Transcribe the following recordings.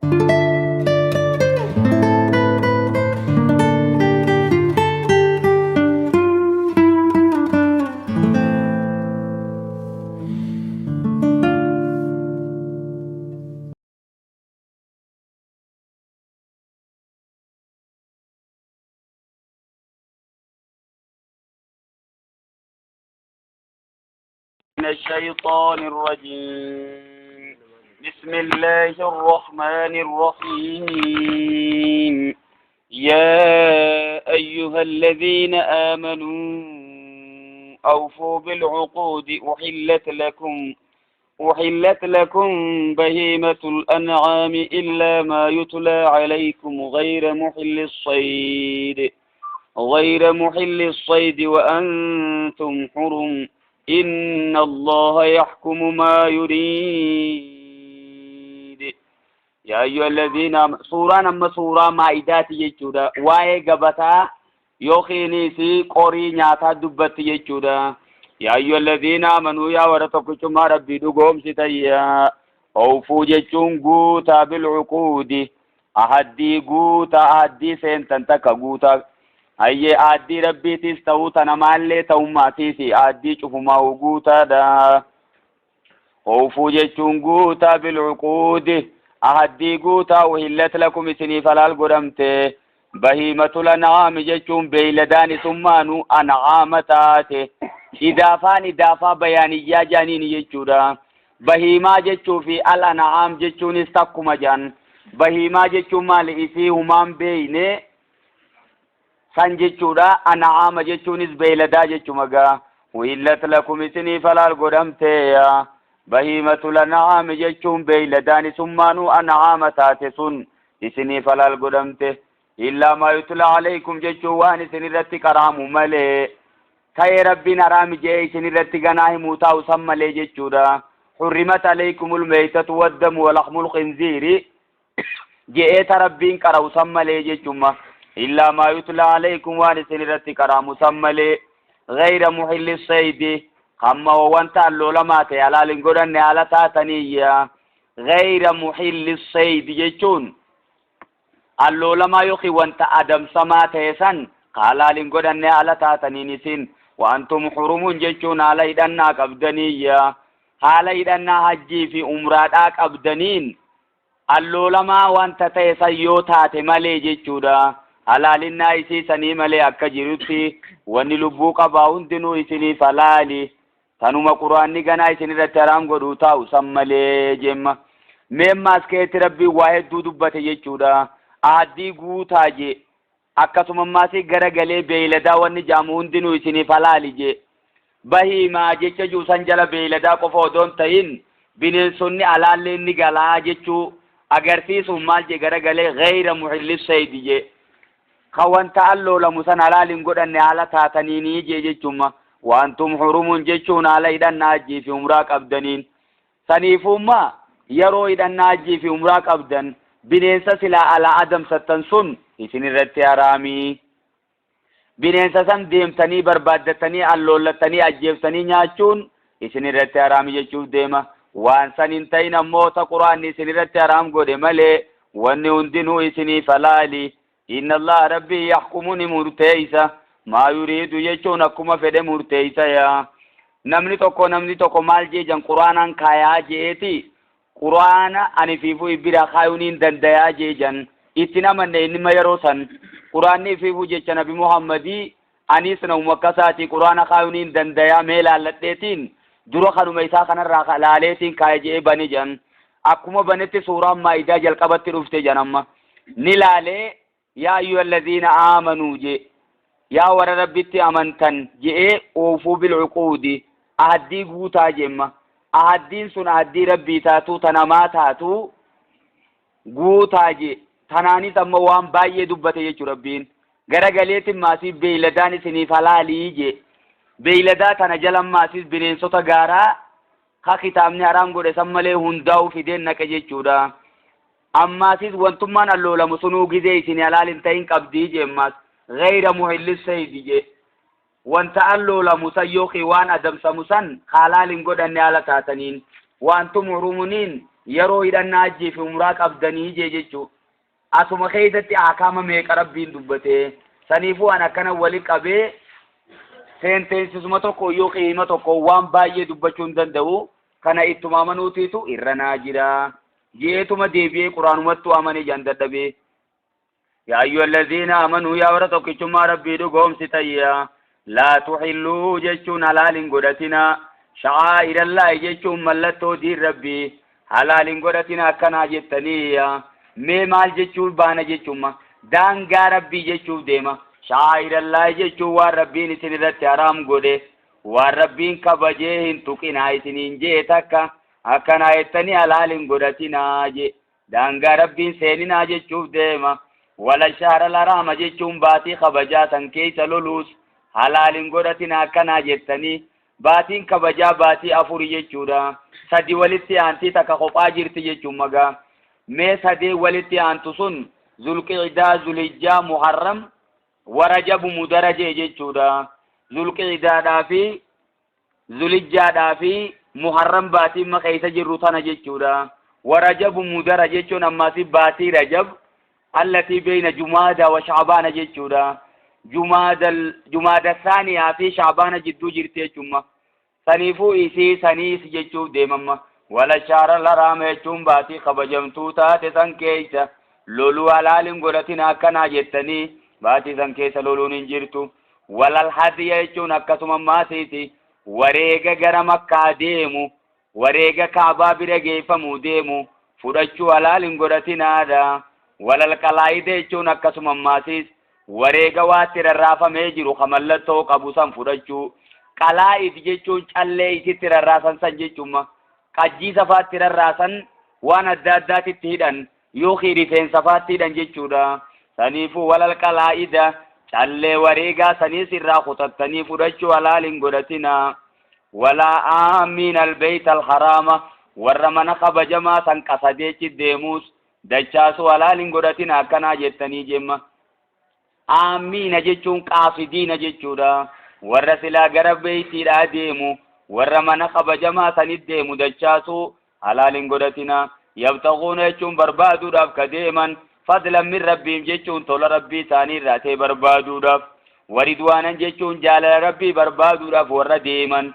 من الشيطان الرجيم. بسم الله الرحمن الرحيم. يا أيها الذين آمنوا أوفوا بالعقود أحلت لكم بهيمة الأنعام إلا ما يتلى عليكم غير محل الصيد وأنتم حرم إن الله يحكم ما يريد. يا أيها الذين آمنوا، suuraan amma suuraa maa'idaati jechuudha. Waa'ee gabataa yookiinis qorii nyaataa dubbatti jechuudha. يا أيها الذين آمنوا، yaa warra tokkichummaa Rabbii dhugoomsitan yaa, أوفوا jechuun guutaa, بالعقود ahaddii guutaa, ahaddii seentan takka guutaa. Hayyee, ahaddii Rabbiitis ta'uu tanamaallee ta'ummaatiisi ahaddii cufumaa guutaadha. أوفوا jechuun guutaa, بالعقود ahaddii guutaa. أحلت لكم isiniif halaal godhamte, بهيمة الأنعام jechuun beeyladaan isummaanu an'aama taate. Idaafaan idaafaa bayaaniyyaa jaaniin jechuudha. Bahiimaa jechuu fi الأنعام jechuunis takkuma jaan. Bahiimaa jechuun maali? Isii humaan beeyne san jechuudha. An'aama jechuunis beeyladaa jechuma gaa. أحلت لكم isiniif halaal godhamte بهيمة الأنعام jechuun beeyladaan isummaanuu an'aama taate sun isiniif halaal godhamte. إلا ما يتلى عليكم jechuun waan isin irratti qaraamu malee, ta'ee Rabbiin haraami jee isin irratti ganaa himuu taa'u san malee jechuudha. حرمت عليكم الميتة والدم ولحم الخنزير je'eeta Rabbiin qara'u san malee jechuma. إلا ما يتلى عليكم waan isin irratti qaraamu san malee. غير محل الصيد hamma wanta alloolamaa ta'e halaal hin godhanne haala taataniyya. غير محل الصيد jechuun alloolamaa yookiin wanta adamsamaa ta'e san halaal hin godhanne haala taataniin isin. وأنتم حرم jechuun haala hidhannaa qabdaniyya, haala hidhannaa hajjii fi umraadhaa qabdaniin alloolamaa wanta ta'e san yoo taate malee jechuudha. Halaalinnaa isii sanii malee akka jirutti wanni lubbuu qabaa hundinuu isiniif halaali, tanuma Quraanni ganaa isin irratti haraam godhuu taa'u san malee jemma. Meemmaas keetti Rabbiin waa hedduu dubbate jechuudha. Aaddii guutaa jee, akkasuma ammaas gara galee beeyladaa wanni jaamu hundinuu isiniif halaali jee. Bahiimaa jecha juusan jala beeyladaa qofa odoon ta'in bineensonni alaallee ni galaa jechuu agarsiisuun maal jee? Gara galee غير محل الصيد jee, ka wanta alloolamu san halaal hin godhanne haala taataniinii jee jechuma. وأنتم حرم jechuun haala hidhannaa hajjii fi umraa qabdaniin. Saniifummaa yeroo hidhannaa hajjii fi umraa qabdan bineensa silaa alaa adamsattan sun isin irratti haraamii. Bineensa san deemtanii barbaaddatanii alloollatanii ajjeeftanii nyaachuun isin irratti haraami jechuuf deema. Waan san hin ta'in ammoo ta Quraanni isin irratti haraam godhe malee wanni hundinuu isiniif halaali. إن الله Rabbii يحكم ni murteeysa, ما يريد jechuun akkuma fedhe murteeysa. Yaa namni tokko maal jeejan? Quraanaan kaayaa jeeti, Quraana ani fiifuu bira kaayuun hin dandayaa jeejan. Itti namanne innima yeroo san Quraanni fiifuu jecha Nabi Muhammadii anis namuma akkasaati, Quraana kaayuun hin dandayaa, mee laalladheetiin dura kanuma isaa kanarraa laaleetiin kaaya jee bani jan. Akkuma banetti suuraan Maa'idaa jalqabatti dhufte jan. Amma ni laalee, يا أيها الذين آمنوا je, yaa warra Rabbitti amantan je'ee, أوفوا بالعقود ahaddii guutaa jemma. Ahaddiin sun ahaddii Rabbii taatu tanamaa taatu guutaa je. Tanaanis amma waan baay'ee dubbate jechuu. Rabbiin gara galeetin maasiif beeyladaan isiniif halaalii je. Beeyladaa tana jalan maasiif bineensota gaaraa ka kitaabni haraam godhe san malee hundaa'u fideen naqe jechuudha. Ammaasis wantummaan alloolamu sunuu gizee isin halaal hin ta'in qabdii jeemmaas. غير محل الصيد je, wanta alloolamu san yookiin waan adamsamu san halaal hin godhanne haala taataniin. وأنتم حرم. Yeroo hidhannaa hajjii fi umraa qabdanii jee jechuu. Asuma keessatti ahkaama meeqa Rabbiin dubbatee. Saniifuu an akkana wali qabee seenteensisuma tokko yookiin hima tokko waan baay'ee dubbachuu hin danda'u. Kana ittuma amanuutiitu irra naa jira. Jeetuma deebi'ee quraanumattuu amane jaan dadhabee. Yaa ayyuhallaziina amanuu yaa warra tokkichummaa Rabbii dhugoomsitayya laa tuxilluu jechuun halaal hin godhatinaa sha'aa'irallaahi jechuun mallattoo diin Rabbii halaal hin godhatina akkanaa jettaniiyya mee maal jechuuf baana jechuun daangaa Rabbii jechuuf deema sha'aa'irallaahi jechuun waan Rabbiin isin irratti haraam godhe waan Rabbiin kabajee hin tuqinaa isiniin jee takka akkanaa jettanii halaal hin godhatinaa jee Daangaa Rabbiin seeninaa jechuuf deema. Wala shahral haraama jechuun baatii kabajaa san keessa loluus halaal hin godhatinaa akkanaa jettanii. Baatiin kabajaa baatii afuri jechuudha. Sadi walitti aantii takka kophaa jirti jechuun magaa. Mee sadeen walitti aantu sun Zulqi'daa, Zulhijjaa, Muharram, wa Rajabu mudara jee jechuudha. Zulqi'daadhaa fi Zulijjaadhaa fi Muharram baatii amma keessa jirru tana jechuudha. Wa Rajabu mudara jechuun ammaasi baatii Rajab allatii beeyna Jumaada wa Shacbaana jechuudha. Jumaada saaniyaa fi Shacbaana jidduu jirti jechuudha. Saniifuu isii saniis jechuuf deemamma. Wala shaara laraama jechuun baatii kabajamtuu taate san keessa loluu halaal hin godhatin akkanaa jettanii baatii san keessa loluun hin jirtu. Walal hadiya jechuun akkasuma maasiiti wareega gara Makkaa deemu, wareega Kaabaa bira geeffamuu deemu fudhachuu halaal hin godhatinaadha. Walal qalaayida jechuun akkasuma maasiis wareega waatti rarraafamee jiru ka mallattoo qabu san fudhachuu. Qalaa'id jechuun callee isitti rarraasan san jechuuma. Qajjiisa faatti rarraasan waan adda addaatitti hidhan yookiin rifeensa faatti hidhan jechuudha. Saniifuu walal qalaa'ida callee wareegaa saniis irraa kutattanii fudhachuu halaal hin godhatinaa. Walaa aamiin albeeyta alharaama warra mana kabajamaa san qasadeechi deemuus dachaasuu halaal hin godhatina akkanaa jettanii jemma. Aamiina jechuun qaasidiina jechuudha. Warra silaa gara beeytiidhaa deemu warra mana kabajamaa sanit deemu dachaasuu halaal hin godhatinaa. Yabtaguuna jechuun barbaaduudhaaf ka deeman fadlan min rabbiim jechuun tola rabbii isaanii irraa ta'e barbaaduudhaaf. Waridwaanan jechuun jaalala rabbii barbaaduudhaaf warra deeman.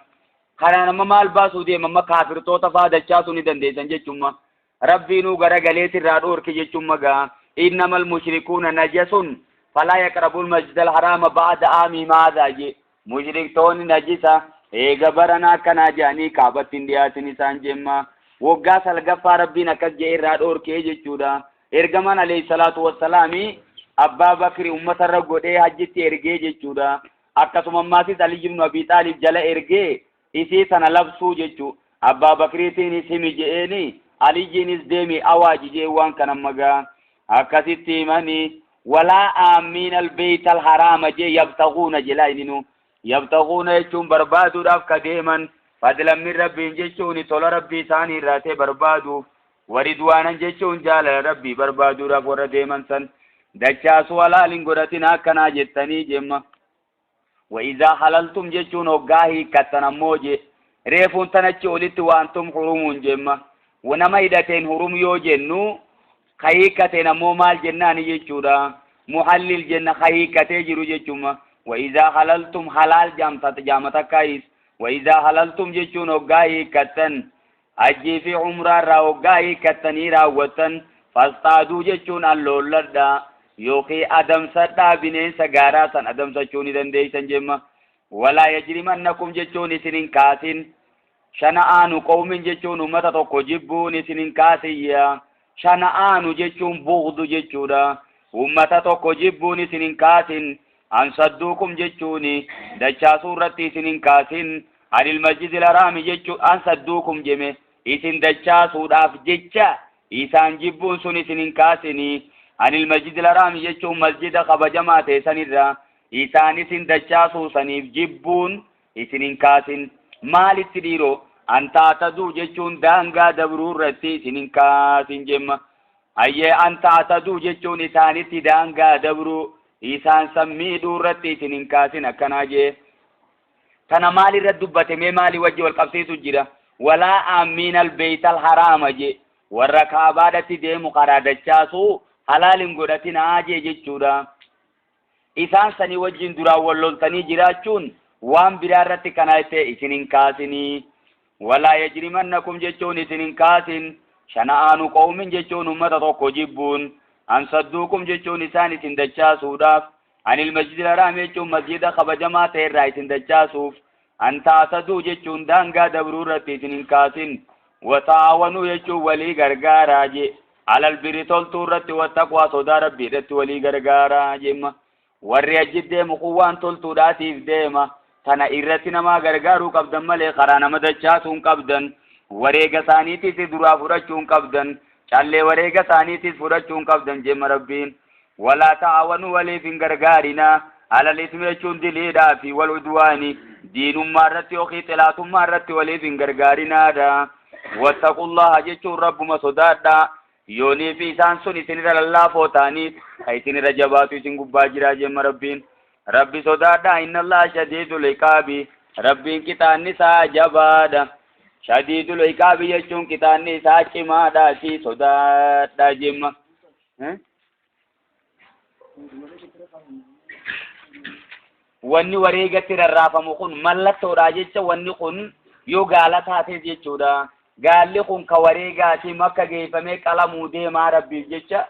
Kanaan amma maal baasuu deema amma kaafirtoota faa dachaasuu ni dandeessan jechuun Rabbiinuu gara galeeti irraa dhoorke jechuun magaa. Innamal mushrikuuna najasun falaa yaqrabul masjidal haraama ba'da aamihim haadhaa jee. Mushriktoonni najisa eega barana akkanaa je'anii kaabatti hin dhiyaatin isaan jemma. Waggaa salgaffaa Rabbiin akkas je'e irraa dhoorkee jechuudha. Ergamaan alayhi salaatu wassalaami Abbaa Bakri ummatarra godhee hajjitti ergee jechuudha. Akkasuma ammaasis Ali ibn Abi Xaalib jala ergee isii tana labsuu jechuu. Abbaa Bakriitiinis himi je'eeni Aliyyiinis deemi awaaji jee waan kana magaa. Akkasitti himanii walaa aammiin albeeyta alharaama jee yabtaguuna jelaa ininu yabtaguuna jechuun barbaaduudhaaf ka deeman fadlan min rabbiin jechuun tola rabbii isaanii irraa ta'e barbaaduuf waridwaanan jechuun jaalala rabbii barbaaduudhaaf warra deeman san dachaasuu halaal hin godhatin akkanaa jettanii jemma. Wa'izaa halaltum jechuun hoggaa hiikkattan ammoo je reefuun tanachi olitti waantum hurumuun jemma. Nama hidhateen hurum yoo jennu ka hiikkateen ammoo maal jennaani jechuudha. Muhallil jenna ka hiikkatee jiru jechuuma. Wa'izaa halaltum halaal jaama takkaayis. Wa'izaa halaltum jechuun hoggaa hiikkattan hajjii fi umraa irraa hoggaa hiikkattanii raawwattan fasxaaduu jechuun alloolladha yookiin adamsadhaa bineensa gaaraa san adamsachuu ni dandeeysan jemma. Walaa yajrimannakum jechuun isin hin kaasin. Shana'aanu qawmin jechuun ummata tokko jibbuun isin hin kaasiyya. Shana'aanu jechuun bughdu jechuudha. Ummata tokko jibbuun isin hin kaasin. An sadduukum jechuun dachaasuu irratti isin hin kaasin. Anil masjidil haraami jechuun an sadduukum jeme isin dachaasuudhaaf jecha isaan jibbuun sun isin hin kaasini. Anil masjidil haraami jechuun masjida kabajamaa ta'e sanirraa isaan isin dachaasuu saniif jibbuun isin hin kaasin. Maalitti dhiiroo an taataduu jechuun daangaa dabruu irratti isin hin kaasin jemma. Hayyee an ta'taduu jechuun isaanitti daangaa dabruu isaan san miidhuu irratti isin hin kaasin akkanaa jee. Tana maal irra dubbate mee maali wajji wal qabsiisu jira? Walaa aammiin albeeytal haraama jee. Warra ka'abaadhatti deemu karaa dachaasuu halaal hin godhatinaa jee jechuudha. Isaan sanii wajjin duraan wal loltanii jiraachuun waan biraa irratti kana ta'e isin hin kaasinii. Walaa yajrimannakum jechuun isin hin kaasin. Shana'aanu qawmin jechuun ummata tokko jibbuun. An sadduukum jechuun isaan isin dachaasuudhaaf. Anil masjidil haraam jechuun masjida kabajamaa ta'e irraa isin dachaasuuf. An ta'taduu jechuun daangaa dabruu irratti isin hin kaasin. Wata'aawanuu jechuun walii gargaaraa je. Alal birri toltuu irratti wattaqwaa sodaa Rabbii irratti walii gargaaraa jemma. Warri hajji deemu kun waan toltuudhaatiif deema. Tana irratti namaa gargaaruu qabdan malee karaa nama dachaasuu hin qabdan. Wareega isaaniitiis duraa fudhachuu hin qabdan. Callee wareega isaaniitiis fudhachuu hin qabdan jemma Rabbiin. Walaa ta'aawanuu waliif hin gargaarinaa. Alal ismi jechuun diliidhaa fi wal udwaani diinummaa irratti yookiin xilaatummaa irratti waliif hin gargaarinaadha. Wattaqullaha jechuun Rabbuma sodaadhaa. Yoonii fi isaan sun isinirra lallaafoo ta'aniif ka isinirra jabaatu isin gubbaa jiraa jemma Rabbiin. Rabbi sodaadhaa innallaha shadiidul iqaabi. Rabbiin qixaanni isaa jabaadha. Shadiidul iqaabi jechuun qixaanni isaa cimaadha si sodaadhaa jemma. Wanni wareegatti rarraafamu kun mallattoodha jecha wanni kun yoo gaala taates jechuudha. Gaalli kun ka wareegaati makka geeffamee qalamuu deemaa Rabbiif jecha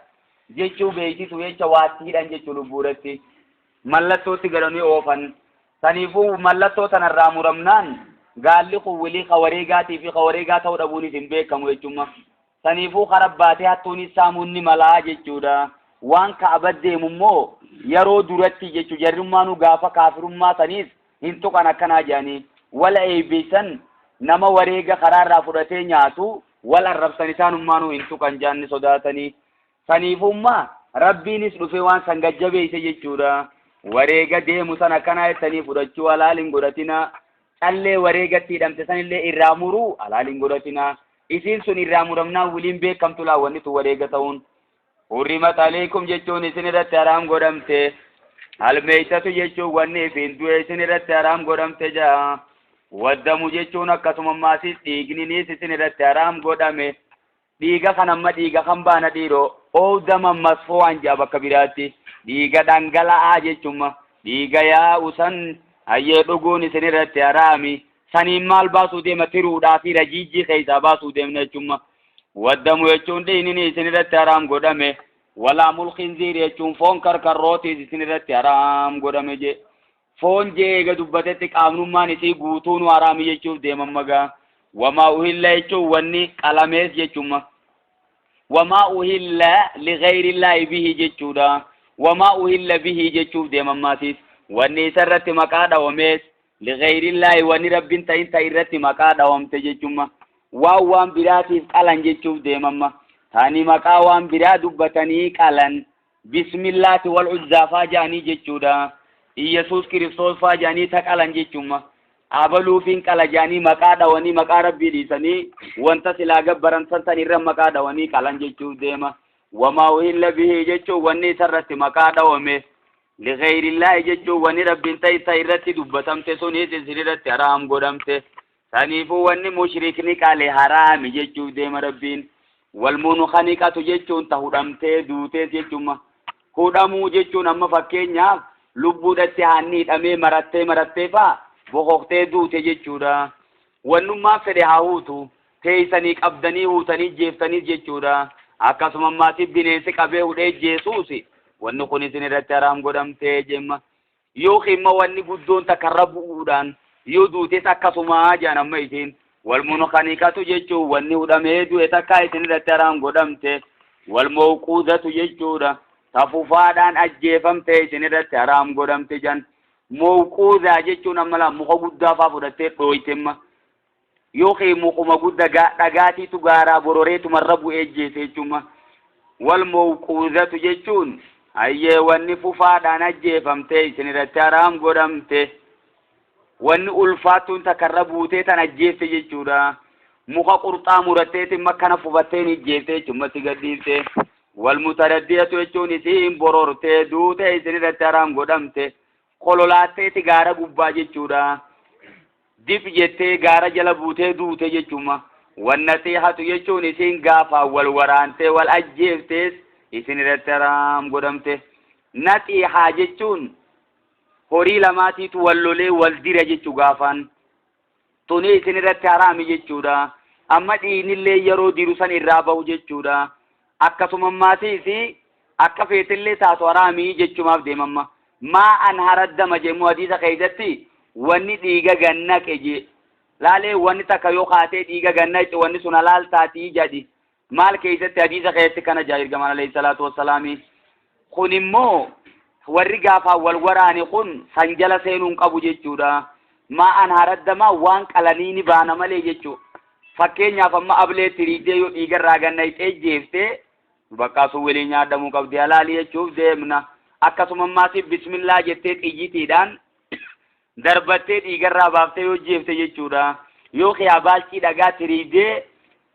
jechuu beeksisu jecha waatti hidhan jechuu lubbuudhatti. Mallattootti galanii oofan. Saniifuu mallattoo tanarraa muramnaan gaalli kun wilii ka wareegaatii fi ka wareegaa ta'uu dhabuunis hin beekamu jechumma. Saniifuu kara baatee hattuunis saamuun ni malaa jechuudha. Waan ka'aba deemu immoo yeroo duratti jechuu jarrummaanuu gaafa kaafirummaa saniis hin tuqan akkanaa jedhanii. Wal eeybisan nama wareega karaarraa fudhatee nyaatu wal arrabsan isaanummaanuu hin tuqan jedhan ni sodaatanii. Saniifummaa Rabbiinis dhufee waan san gajjabeeyse jechuudha. Wareega deemu san akkanaa jettanii fudhachuu halaal hin godhatinaa. Callee wareegatti hidhamte sanillee irraa muruu halaal hin godhatinaa. Isiin sun irraa muramnaan wiliin beekamtu laa wanni tun wareega ta'uun. Hurrimat aleykum jechuun isin irratti haraam godhamte. Almeeytatu jechuun wanni ifiin du'e isin irratti haraam godhamte ja'a. Waddamu jechuun akkasuma maasis dhiigniniis isin irratti haraam godhame. Dhiiga kan amma dhiiga kan baana dhiiroo oowdama masfoo'an ja'a bakka biraatti. Dhiiga dhangala'aa jechuma. Dhiiga yaa'u san hayyee dhuguun isin irratti haraami. Saniin maal baasuu deema tiruudhaa fi rajiijjii keessaa baasuu deemna jechumma. Waddamu jechuun dhiignini isin irratti haraam godhame. Walaamul khinziir jechuun foon karkarrootiis isin irratti haraam godhame jee. Foon jee eega dubbatetti qaamnummaan isii guutuunu haraami jechuuf deeman magaa. Wamaa uhilla jechuun wanni qalamees jechumma. Wamaa uhilla lighayrillahi bihi jechuudha. Wamaa uhilla bihi jechuuf deeman maasiis. Wanni isa irratti maqaa dhawamees lighayrillahi wanni Rabbiin ta'in ta irratti maqaa dhawamte jechumma. Waan waan biraatiif qalan jechuuf deemamma. Taani maqaa waan biraa dubbatanii qalan. Bismillaati wal uzzaa faa ja'anii jechuudha. Iyyasuus Kiristoos faa ja'anii ta qalan jechumma. Abaluufiin qala ja'anii maqaa dhawanii maqaa Rabbii dhiisanii wanta silaa gabbaran san san irra maqaa dhawanii qalan jechuuf deema. Wamaa uhilla bihi jechuun wanni isarratti maqaa dhawame. Lighayrillahi jechuun wanni Rabbiin ta'e ta irratti dubbatamte sunis isin irratti haraam godhamte. Saniifuu wanni mushrikni qale haraami jechuuf deema Rabbiin. Wal munkhaniqatu jechuun ta hudhamtee duutees jechuma. Hudhamuu jechuun amma fakkeenyaaf lubbuudhatti haanni hidhamee marattee marattee faa bokoktee duute jechuudha. Wannummaan fedhe haa huutu. Teeysanii qabdanii huutanii jeeftaniis jechuudha. Akkasuma ammaasi bineensi qabee hudhee jeesuusi wanni kun isin irratti haraam godhamtee jemma. Yookiin immoo wanni guddoon takka irra bu'uudhaan yoo duutes akkasumaa jedhan amma isiin. Wal munkhaniqatu jechuun wanni hudhamee du'e takkaa isin irratti haraam godhamte. Wal mawquudatu jechuudha. Ta fufaadhaan ajjeefamte isin irratti haraam godhamte jedhan. Mawquudaa jechuun amma laa muka guddaa faa fudhattee dhooyte amma. Yookiin mukuma gudda dhagaatiitu gaaraa bororeetuma irra bu'ee jeese jechuuma. Wal mawquudatu jechuun hayyee wanni fufaadhaan ajjeefamte isin irratti haraam godhamte. Wanni ulfaattuun takka irra buutee tan ajjeefte jechuudha. Muka qurxaa muratteetiin makkana fufatteen ijjeefte jechuun si gadhiifte. Wal mutaraddiyatu jechuun isiin borortee duutee isin irratti haraam godhamte. Kololaatteeti gaara gubbaa jechuudha. Dip jettee gaara jala buutee duute jechuuma. Wannasiihatu jechuun isiin gaafaan wal waraantee wal ajjeeftees isin irratti haraam godhamte. Naxiihaa jechuun horii lamaatiitu wal lolee wal dira jechuu gaafaan. Tuni isin irratti haraami jechuudha. Amma dhiignillee yeroo diru san irraa bahu jechuudha. Akkasuma maatiis akka feetillee taatu haraami jechumaaf deemamma. Maa an haraddama jemmu hadiisa keessatti wanni dhiiga gannaqe jee. Laalee wanni takka yoo kaatee dhiiga gannaqe wanni sun halaal taatii jedhi. Maal keessatti hadiisa keessatti kana jaa ergamaan alayhi salaatu wassalaami. Kun immoo warri gaafaan wal waraane kun san jala seenuu hin qabu jechuudha. Maa an haraddamaa waan qalanii ni baana malee jechuu. Fakkeenyaaf amma ablee tiriidee yoo dhiigarraa gannaqxee jeeftee baqqaa sun waliin nyaadhamuu qabdi halaalii jechuuf deemna. Akkasuma ammaas bismillaa jettee xiyyitiidhaan darbattee dhiigarraa baaftee yoo jeefte jechuudha. Yoo kiyaa baalcii dhagaa tiriidee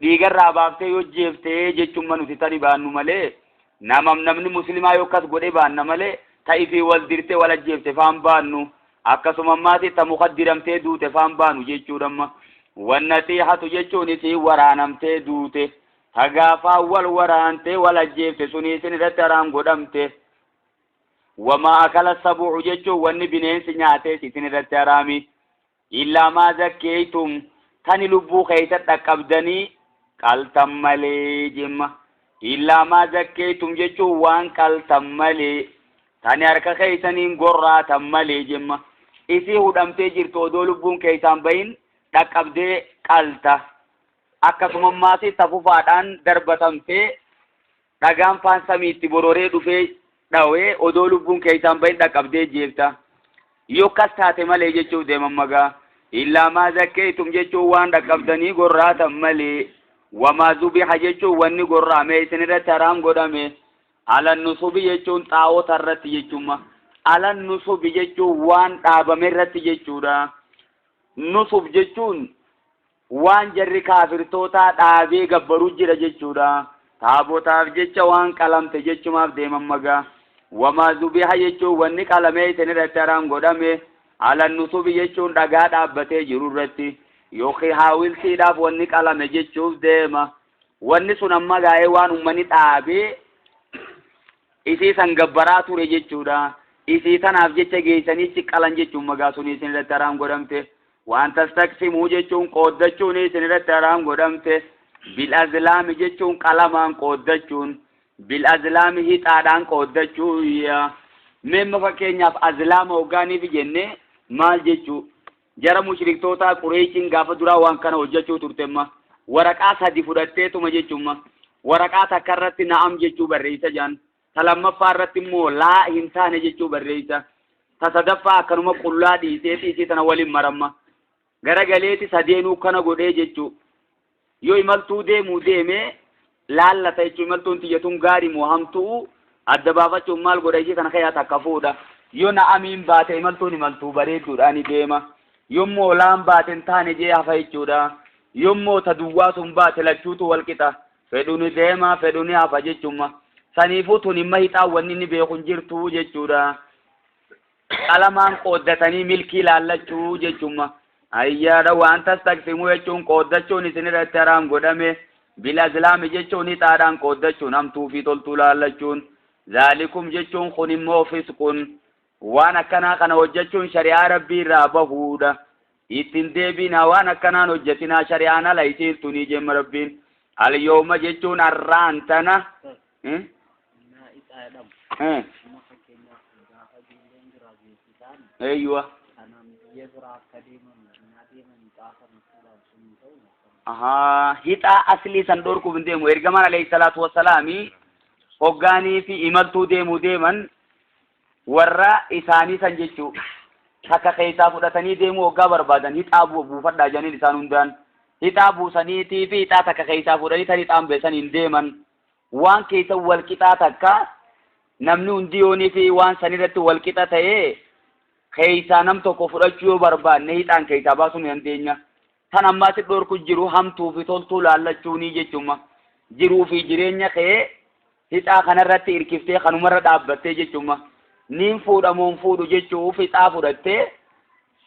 dhiigarraa baaftee yoo jeefte jechuun nuti tani baannu malee namam namni muslimaa yoo akkas godhee baanna malee ta'ifii wal dirtee wal ajjeefte faan baannu. Akkasuma ammaas ta muka diramtee duute faan baanu jechuudha amma. Wannasiihatu jechuun isii waraanamtee duute. Ta gaafaa wal waraantee wal ajjeefte suni isin irratti haraam godhamte. Wamaa akala sabu'u jechuun wanni bineensi nyaatees isin irratti haraami. Illaa maa zakkeeytum tani lubbuu keessa dhaqqabdanii qaltan malee jemma. Illaa maa zakkeeytum jechuun waan qaltan malee tani harka keessaniin gorraatan malee jemma. Isii hudhamtee jirtu odoo lubbuun keessaan bahin dhaqqabdee qalta. Akkasuma ammaas tafufaadhaan darbatamtee dhagaan faan samiitti bororee dhufee dhawee odoo lubbuun keessaan bahin dhaqqabdee jeefta. Yoo akkas taate malee jechuuf deeman magaa. Illaa maa zakkeeytum jechuun waan dhaqqabdanii gorraatan malee. Wamaa zubiha jechuun wanni gorraame isin irratti haraam godhame. Alan nusubi jechuun xaa'oota irratti jechuudha. Alan nusubi jechuun waan dhaabame irratti jechuudha. Nusub jechuun waan jarri kaafirtootaa dhaabee gabbaruu jira jechuudha. Taabotaaf jecha waan qalamte jechumaaf deeman magaa. Wamaa zubiha jechuun wanni qalamee isin irratti haraam godhame. Alan nusubi jechuun dhagaa dhaabbatee jiru irratti yookiin haawiltiidhaaf wanni qalame jechuuf deema. Wanni sun amma gaa'ee waan uummanni dhaabee isii san gabbaraa ture jechuudha. Isii tanaaf jecha geessanii qalan jechuun magaa sun isin irratti haraam godhamte. Waan tastaqsimuu jechuun qooddachuun isin irratti haraam godhamte. Bil azlaami jechuun qalamaan qooddachuun. Bil azlaami hixaadhaan qooddachuu. Meemma fakkeenyaaf azlaama hoggaaniif jennee maal jechuu? Jara mushriktootaa Qureeshiin gaafa duraa waan kana hojjechuu turtemma. Waraqaa sadi fudhatteetuma jechuumma. Waraqaa takka irratti na'am jechuu barreessa jaan. Ta lammaffaa irratti immoo laa hin taane jechuu barreessa. Ta sadaffaa akkanuma qullaa dhiiseeti isii tana waliin maramma. Gara galeeti sadeenuu kana godhee jechuu. Yoo imaltuu deemuu deemee laallata jechuu imaltuun tiyyatuun gaarii moo hamtuu adda baafachuun maal godha isii tana keessaa takka fuudha. Yoo na'amiin baate imaltuun imaltuu bareedduudhaan ni deema. Yommuu laan baate hin taane jee hafa jechuudha. Yommuu ta duwwaa sun baate lachuutu wal qixa. Fedhu ni deema fedhu ni hafa jechuudha. Saniifuu tun himma hixaa wanni inni beeku hin jirtu jechuudha. Qalamaan qooddatanii milkii laallachuu jechuudha. Ayyaadha waan tastaqsimuu jechuun qooddachuun isin irratti haraam godhame. Bil azlaami jechuun hixaadhaan qooddachuun hamtuu fi toltuu laallachuun. Zaalikum jechuun kun immoo fisqun. Waan akkanaa kana hojjechuun shari'aa rabbii irraa bahuudha. Ittiin deebiinaa waan akkanaan hojjetinaa shari'aan ala isiin tunii jemma rabbiin. Al-yooma jechuun har'aan tana. Innaa ixaa jedhamu. Amma fakkeenyaaf gaafa ijoolleen giraajuweetii ta'an Eeyyuwa. kanaan biyya biraa akka deeman innaa deeman ixaa sana fuudhaan sun hin ta'u. Ahaa, hixaa aslii san dhorkuuf hin deemu. Ergamaan alayhi salaatu wassalaami hoggaanii fi imaltuu deemuu deeman warra isaanii san jechuu takka keessaa fudhatanii deemuu hoggaa barbaadan hixaa buufadhaa jedhaniin isaan hundaan hixaa buusaniitii fi hixaa takka keessaa fuudhanii tan hixaan beesan hin deeman. Waan keessa wal qixaa takka namni hundi yoonii fi waan san irratti wal qixa ta'ee keessaa nam tokko fudhachuu yoo barbaanne hixaan keessaa baasuu ni dandeenya. Tan ammaatti dhorku jiru hamtuu fi toltuu laallachuunii jechuuma. Jiruu fi jireenya kee hixaa kanarratti hirkiftee kanumarra dhaabbattee jechuuma. Niin fuudha moo hin fuudhu jechuuf hixaa fudhattee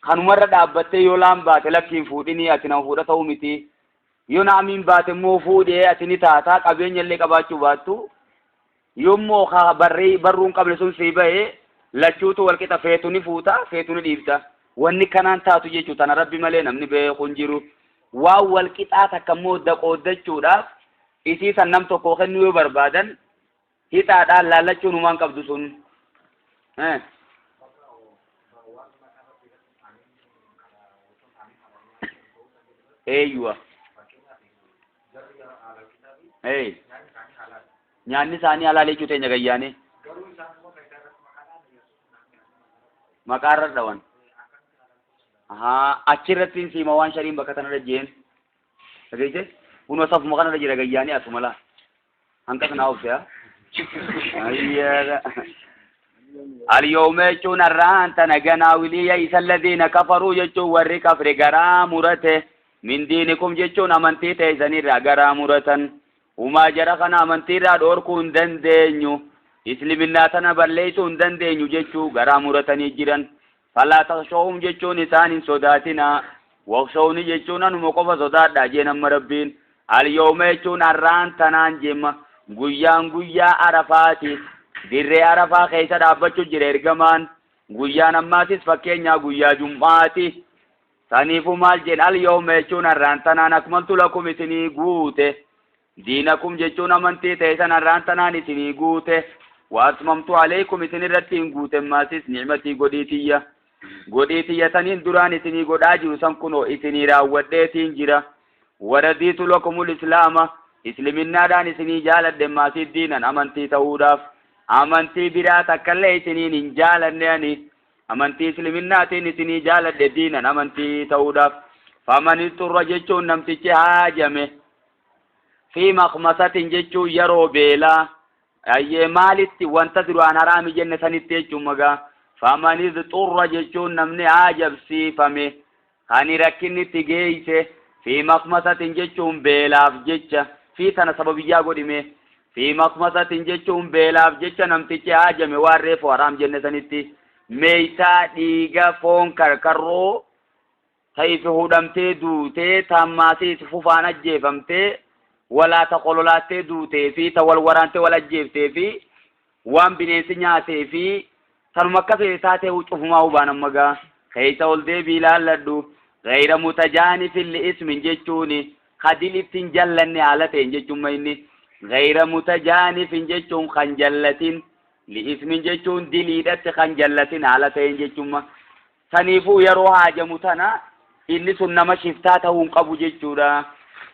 kanumarra dhaabbattee yoo laan baate lakki hin fuudhinii ati nama fuudha ta'uu miti. Yoo naamiin baate immoo fuudhee ati ni taataa qabeenya illee qabaachuu baattu. Yoommoo ka barree barruu hin qabne sun sii bahe lachuutu wal qixa feetu ni fuuta feetu ni dhiifta. Wanni kanaan taatu jechuu tana rabbi malee namni beeku hin jiru. Waan wal qixaa takka immoo qoodachuudhaaf isii san nam tokkoo kennuu yoo barbaadan hixaadhaan laallachuun humaan qabdu sun. Eh. Eeyyuwa. Ee. Nyaanni isaanii halaal jechuu teenya gayyaanee. Maqaa irra dhawan. Ahaa achirratti hin siima waan shariin bakka tanarra jeen. Dhageesse? Kunoo safuma kanarra jira gayyaanii asuma laa. Hanqa sanaa obse haa. Ayyaadha. Al-yawma jechuun har'aan tana ganaa wilii isa alladhiina kafaruu jechuun warri kafre garaa murate min diinikum jechuun amantii teessanirraa garaa muratan. Humaa jara kana amantiirraa dhoorkuu hin dandeenyu. Isliminnaa tana balleessuu hin dandeenyu jechuu garaa muratanii jiran. Falaa takhshawhum jechuun isaan hin sodaatinaa. Wakhshawni jechuun anuma qofa sodaadhaa jeen amma Rabbiin. Al-yawma jechuun har'aan tanaan jemma. Guyyaan guyyaa Arafaati. Dirree Arafaa keessa dhaabbachuu jira ergamaan. Guyyaan ammaatis fakkeenyaa guyyaa Jum'aati. Saniifuu maal jeen al-yawma jechuun har'aan tanaan akmaltu lakum isinii guute. Diinakum jechuun amantii teessan har'aan tanaan isinii guute. Wa atmamtu alaykum isin irratti hin guute maasis ni'matii godhii tiyya. Godhii tiyya taniin duraan isinii godhaa jiru san kunoo isinii raawwadheetiin jira. Wa radiitu lakumul islaama isliminnaadhaan isinii jaaladhe maasii diinan amantii ta'uudhaaf. Amantii biraa takkallee isiniin hin jaalanne ani. Amantii isliminnaatiin isinii jaaladhe diinan amantii ta'uudhaaf. Faman xurra jechuun namtichi haajame. Fi makmasatin jechuun yeroo beelaa ayyee maalitti wanta duraan haraami jenne sanitti jechuun magaa faman idxurra jechuun namni haajabsiifame kani rakkinni itti geeyse fi makmasatin jechuun beelaaf jecha fi tana sababiyyaa godhime fi makmasatin jechuun beelaaf jecha namtichi haajame waan reefu haraam jenne sanitti meeytaa dhiiga foon karkarroo ta ifi hudhamtee duutee, ta ammaasii itti fufaan ajjeefamtee, walaa ta kololaattee duutee fi ta wal waraantee wal ajjeeftee fi waan bineensi nyaatee fi tanuma akka feete taatee cufumaa hubaan amma gaa keessa ol deebii ilaalladhu gayra mutajaanifin li ismin jechuuni ka dilitti hin jallanne haala ta'een jechuun ma inni gayra mutajaanifin jechuun kan jallatin li ismin jechuun diliidhatti kan jallatin haala ta'een jechuun ma Saniifuu yeroo haajamu tana inni sun nama shiftaa ta'uu hin qabu jechuudha.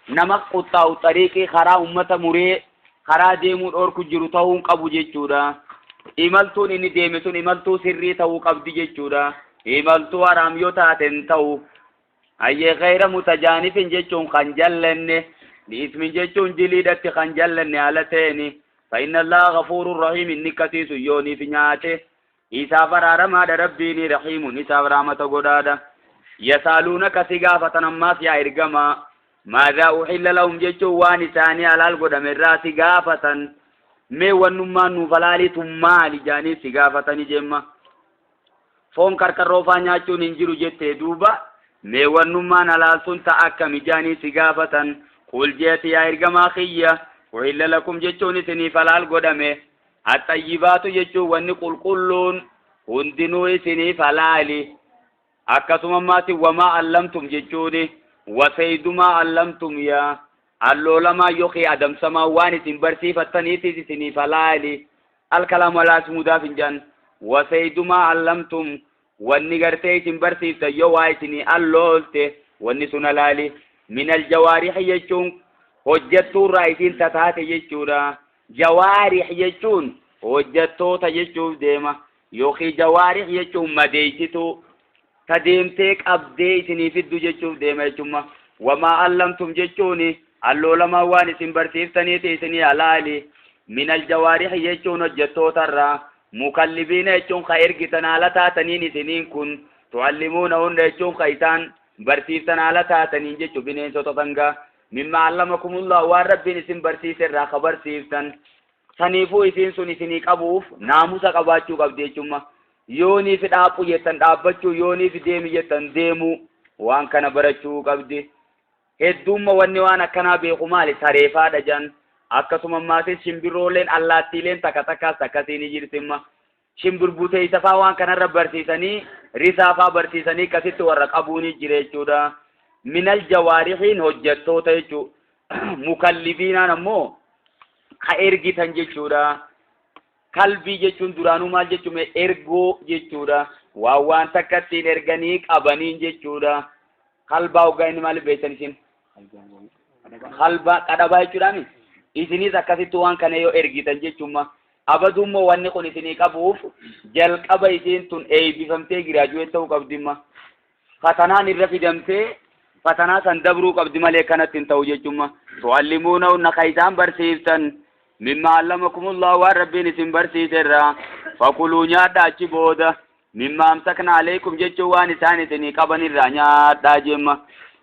Nama quxxaa'u xariiqii karaa ummata muree karaa deemuu dhoorku jiru ta'uu hin qabu jechuudha. Imaltuun inni deeme sun imaltuu sirrii ta'uu qabdi jechuudha. Imaltuu haraam yoo taate hin ta'u. Hayyee gayra mutajaanifin jechuun kan jallanne li'ismin jechuun diliidhatti kan jallanne haala ta'eni. Fa inna Allaha ghafuurun rahiim inni akkasii sun yooniif nyaate Isaaf araaramaadha Rabbiini rahiimun isaaf rahmata godhaadha. Yasaaluunaka si gaafatan ammaas yaa ergamaa maadhaa uhilla lahum jechuun waan isaanii halaal godhame irraa si gaafatan mee wannummaan nuuf halaalii tun maali jaanii si gaafatani jemma. Foon karkarroo faa nyaachuun hin jiru jettee duuba mee wannummaan halaal tun ta akkami jaanii si gaafatan qul jeeti yaa ergamaa kiyya uhilla lakum jechuun isiniif halaal godhame Axxayyibaatu jechuun wanni qulqulluun hundinuu isiniif halaali. Akkasuma ammaati wamaa allamtum jechuuni wasaydumaa allamtum yaa alloolamaa yookiin adamsamaa waan isin barsiifattaniitis isiniif halaali. Alkalaamu alaa ismuudaaf hin jedhan. Wasaydumaa allamtum wanni gartee isin barsiiftan yoo waa isinii alloolte wanni sun halaali. Minal jawaarihi jechuun hojjattuurraa isin tataate jechuudha. Jawaarih jechuun hojjattoota jechuuf deema. Yookiin jawaarih jechuun madeessituu ta deemtee qabdee isinii fiddu jechuuf deema jechuudha. Wamaa allamtum jechuun alloolamaa waan isin barsiiftaniiti isinii halaali. Minal jawaarih jechuun hojjettoota irraa mukallibiina jechuun ka ergitan haala taataniin isiniin kun tu'allimuuna hunda jechuun ka isaan barsiiftan haala taataniin jechuun bineensota sangaa. Mimma allamakumullah waan Rabbiin isin barsiise irraa ka barsiiftan. Saniifuu isiin sun isinii qabuuf naamusa qabaachuu qabdi jechuudha. Yooniif dhaaphu jettan dhaabbachuu, yooniif deemi jettan deemuu waan kana barachuu qabdi. Hedduumma wanni waan akkanaa beeku maali? Sareefaadha jan. Akkasuma ammaasis shimbirrooleen allaattiileen takka takkaas akkasii ni jirtimma. Shimbirbuteeysa faa waan kanarra barsiisanii, risaa faa barsiisanii akkasitti warra qabuu ni jira jechuudha. Minal jawaarihiin hojjettoota jechuu. Mukallibiinaan ammoo ka ergitan jechuudha. Kalbii jechuun duraanuu maal jechuun ergoo jechuudha. Waan waan takka ittiin erganii qabaniin jechuudha. Kalbaa hoggaa inni maaliif beektan isin? Kalbaa qadhabaa jechuudhaami. Isinis akkasitti waan kana yoo ergitan jechuudha. Abadummoo wanni kun isinii qabuuf jalqaba isiin tun eebbifamtee giraajuweet ta'uu qabdimma. Fatanaan irra fidamtee fatanaa san dabruu qabdi malee kanatti hin ta'u jechuudha. Tu'allimuunahunna ka isaan barsiiftan mimma allamakumullahu waan Rabbiin isin barsiise irraa fakuluu nyaadha achi booda mimma amsakna alaykum jechuun waan isaan isinii qaban irraa nyaadhaa jemma.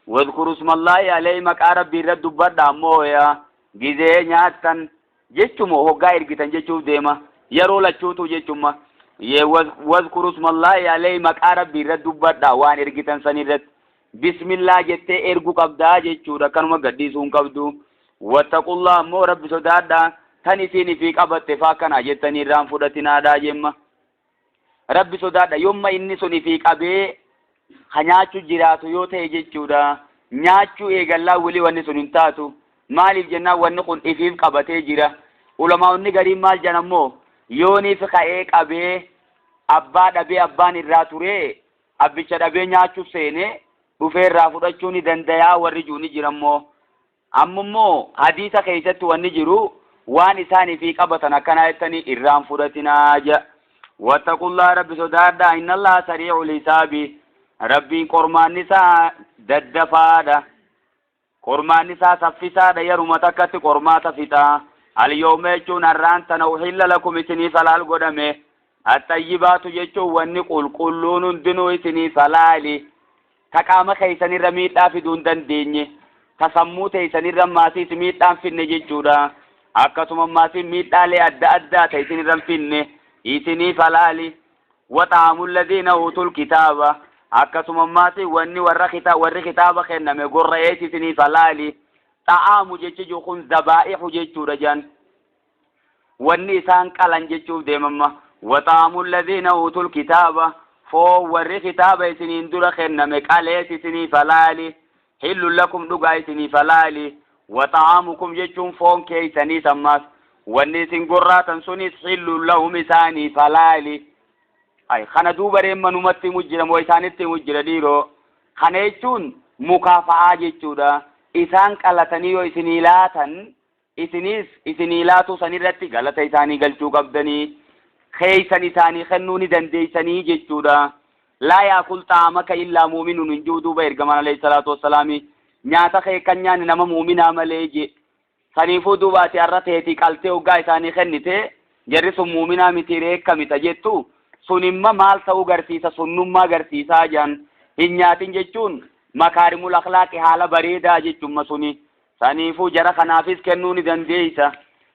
Wadhkuru ismallaahi alayhi maqaa Rabbii irra dubbadha ammoo yaa gizee nyaattan jechumo hoggaa ergitan jechuuf deema yeroo lachuutu jechumma. Wadhkuru ismallaahi alayhi maqaa Rabbii irra dubbadha waan ergitan san irratti. Bismillaa jettee ergu qabdaa jechuudha, akkanuma gadhiisuu hin qabdu. Wattaqullaa ammoo Rabbi sodaadha, tan isiin ifii qabatte faa akkana jettanii irraan fudhatinaadha jemma. Rabbi sodaadha yomma inni sun ifii qabee ka nyaachuu jiraatu yoo ta'e jechuudha. Nyaachuu eegallaa wili wanni sun hin taatu. Maaliif jennaan wanni kun ifiif qabatee jira. Ulamaa'onni gariin maal jedhan ammoo yooniif ka'ee qabee abbaa dhabee abbaan irraa turee abbicha dhabee nyaachuu seene dhufee irraa fudhachuu ni dandayaa warri jiru ni jira immoo. Ammummoo hadiisa keessatti wanni jiru waan isaan ifii qabatan akkanaa jettanii irraan fudhatinaa jedha. Wattaqullaa Rabbi sodaadhaa, innallaha sarii'ul hisaabi, Rabbiin qormaanni isaa daddafaadha. Qormaanni isaa saffisaadha, yeruma takkatti qormaata fixa. Al-yawma jechuun har'aan tana uhilla lakum isiniif halaal godhame. Axxayyibaatu jechuun wanni qulqulluun hundinuu isiniif halaali. Ta qaama keessanirra miidhaa fiduu hin dandeenye. Ta sammuu teessanirra maasiis miidhaa hin finne jechuudha. Akkasuma maasiin miidhaalee adda addaa ta isinirra hin finne isiniif halaali. Waxaamu alladhiina utul kitaaba. Akkasuma maasiin wanni warra warri kitaaba kenname gorra'ees isiniif halaali. Xa'aamu jechi jiru kun zabaa'ihu jechuudha jedhan. Wanni isaan qalan jechuuf deemamma. Waxaamu alladhiina utul kitaaba. Foon warri kitaaba isiniin dura kenname qalees isiniif halaali. Hillun lakum dhugaa isiniif halaali. Waxaamukum jechuun foon keeysaniis ammaas. Wanni isin gorraatan sunis hillun lahum isaaniif halaali. Ay, kana duuba reemma numatti himu jira moo isaanitti himu jira dhiiroo? Kana jechuun mukaafa'aa jechuudha. Isaan qalatanii yoo isinii laatan isinis isinii laatuu sanirratti galata isaanii galchuu qabdanii keeysan isaanii kennuu ni dandeeysanii jechuudha. Laa yaakul xaamaka illaa muuminun hin jiru duuba ergamaan alayhi salaatu wassalaami nyaata kee kan nyaanne nama muuminaa malee je. Saniifuu duuba ati har'a teetii qaltee hoggaa isaanii kennite jarri sun muuminaa miti reekkamita jettu sun imma maal ta'uu garsiisa, sunnummaa garsiisaa jedhan. Hin nyaatin jechuun makaarimul akhlaaqi haala bareedaa jechuun suni. Saniifuu jara kanaafis kennuu ni dandeeysa.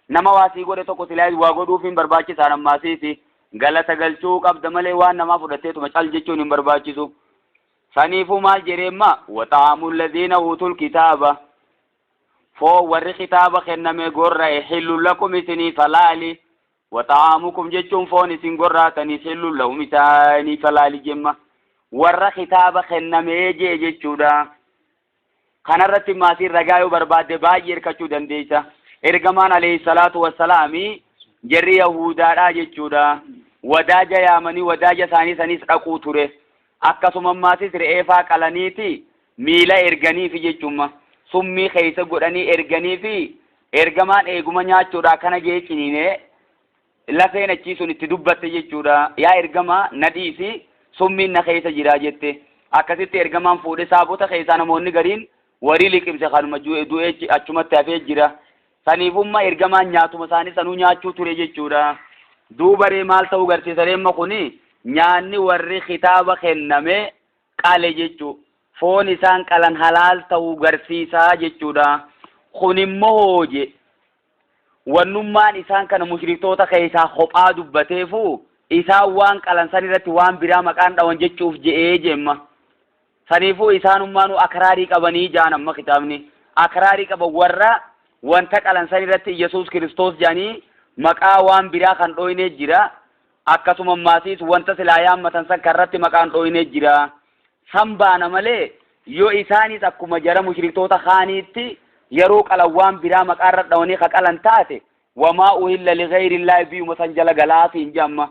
Nama waa sii godhe tokko silaa waa godhuuf hin barbaachisaan ammaasiisi. Galata galchuu qabda malee waan namaa fudhatteetuma cal jechuun hin barbaachisu. Saniifuu maal jedheemma? Waxaamu alladhiina uutul kitaaba. Foon warri kitaaba kenname gorra'e hillun lakum isiniif halaali. Waxaamukum jechuun foon isin gorraataniis hillun lahum isaaniif halaali jemma. Warra kitaaba kennamee jee jechuudha. Kanarratti maasiin ragaa yoo barbaadde baay'ee hirkachuu dandeessa. Ergamaan alayhi salaatu wassalaami jarri Yahudaadhaa jechuudha. Wadaaja yaamanii wadaaja isaanii sanis dhaquu ture. Akkasuma maasis re'eefaa qalaniiti miila erganiifi jechuudha. Summii keessa godhanii erganiifi ergamaan eeguma nyaachuudha kana gee ciniinee lafeen achii sun itti dubbatte jechuudha. Yaa ergamaa na dhiisi, summiin na keessa jira jette. Akkasitti ergamaan fuudhe saabota keessaa namoonni gariin warii liqimse kanuma du'ee achumatti hafee jira. Saniifumma ergamaan nyaatuma isaanii sanuu nyaachuu ture jechuudha. Duuba ree maal ta'uu garsiisa reemma kuni nyaanni warri kitaaba kenname qale jechuu. Foon isaan qalan halaal ta'uu garsiisaa jechuudha. Kun immoo hooje wannummaan isaan kana mushriktoota keessaa kophaa dubbateefu isaan waan qalan san irratti waan biraa maqaan dhawan jechuuf je'ee jemma. Saniifuu isaanummaanuu akraarii qabanii ja'an. Amma kitaabni akraarii qaban warra wanta qalan san irratti Iyyasuus Kiristoos jedhanii maqaa waan biraa kan dhooynee jira. Akkasuma maasiis wanta silaa yaammatan san karratti maqaan dhooynee jira. San baana malee, yoo isaanis akkuma jara mushriktoota kaaniitti yeroo qalan waan biraa maqaa irra dhawanii ka qalan taate, wamaa uhilla lighayrillahi biyuma san jala galaatiin je. Amma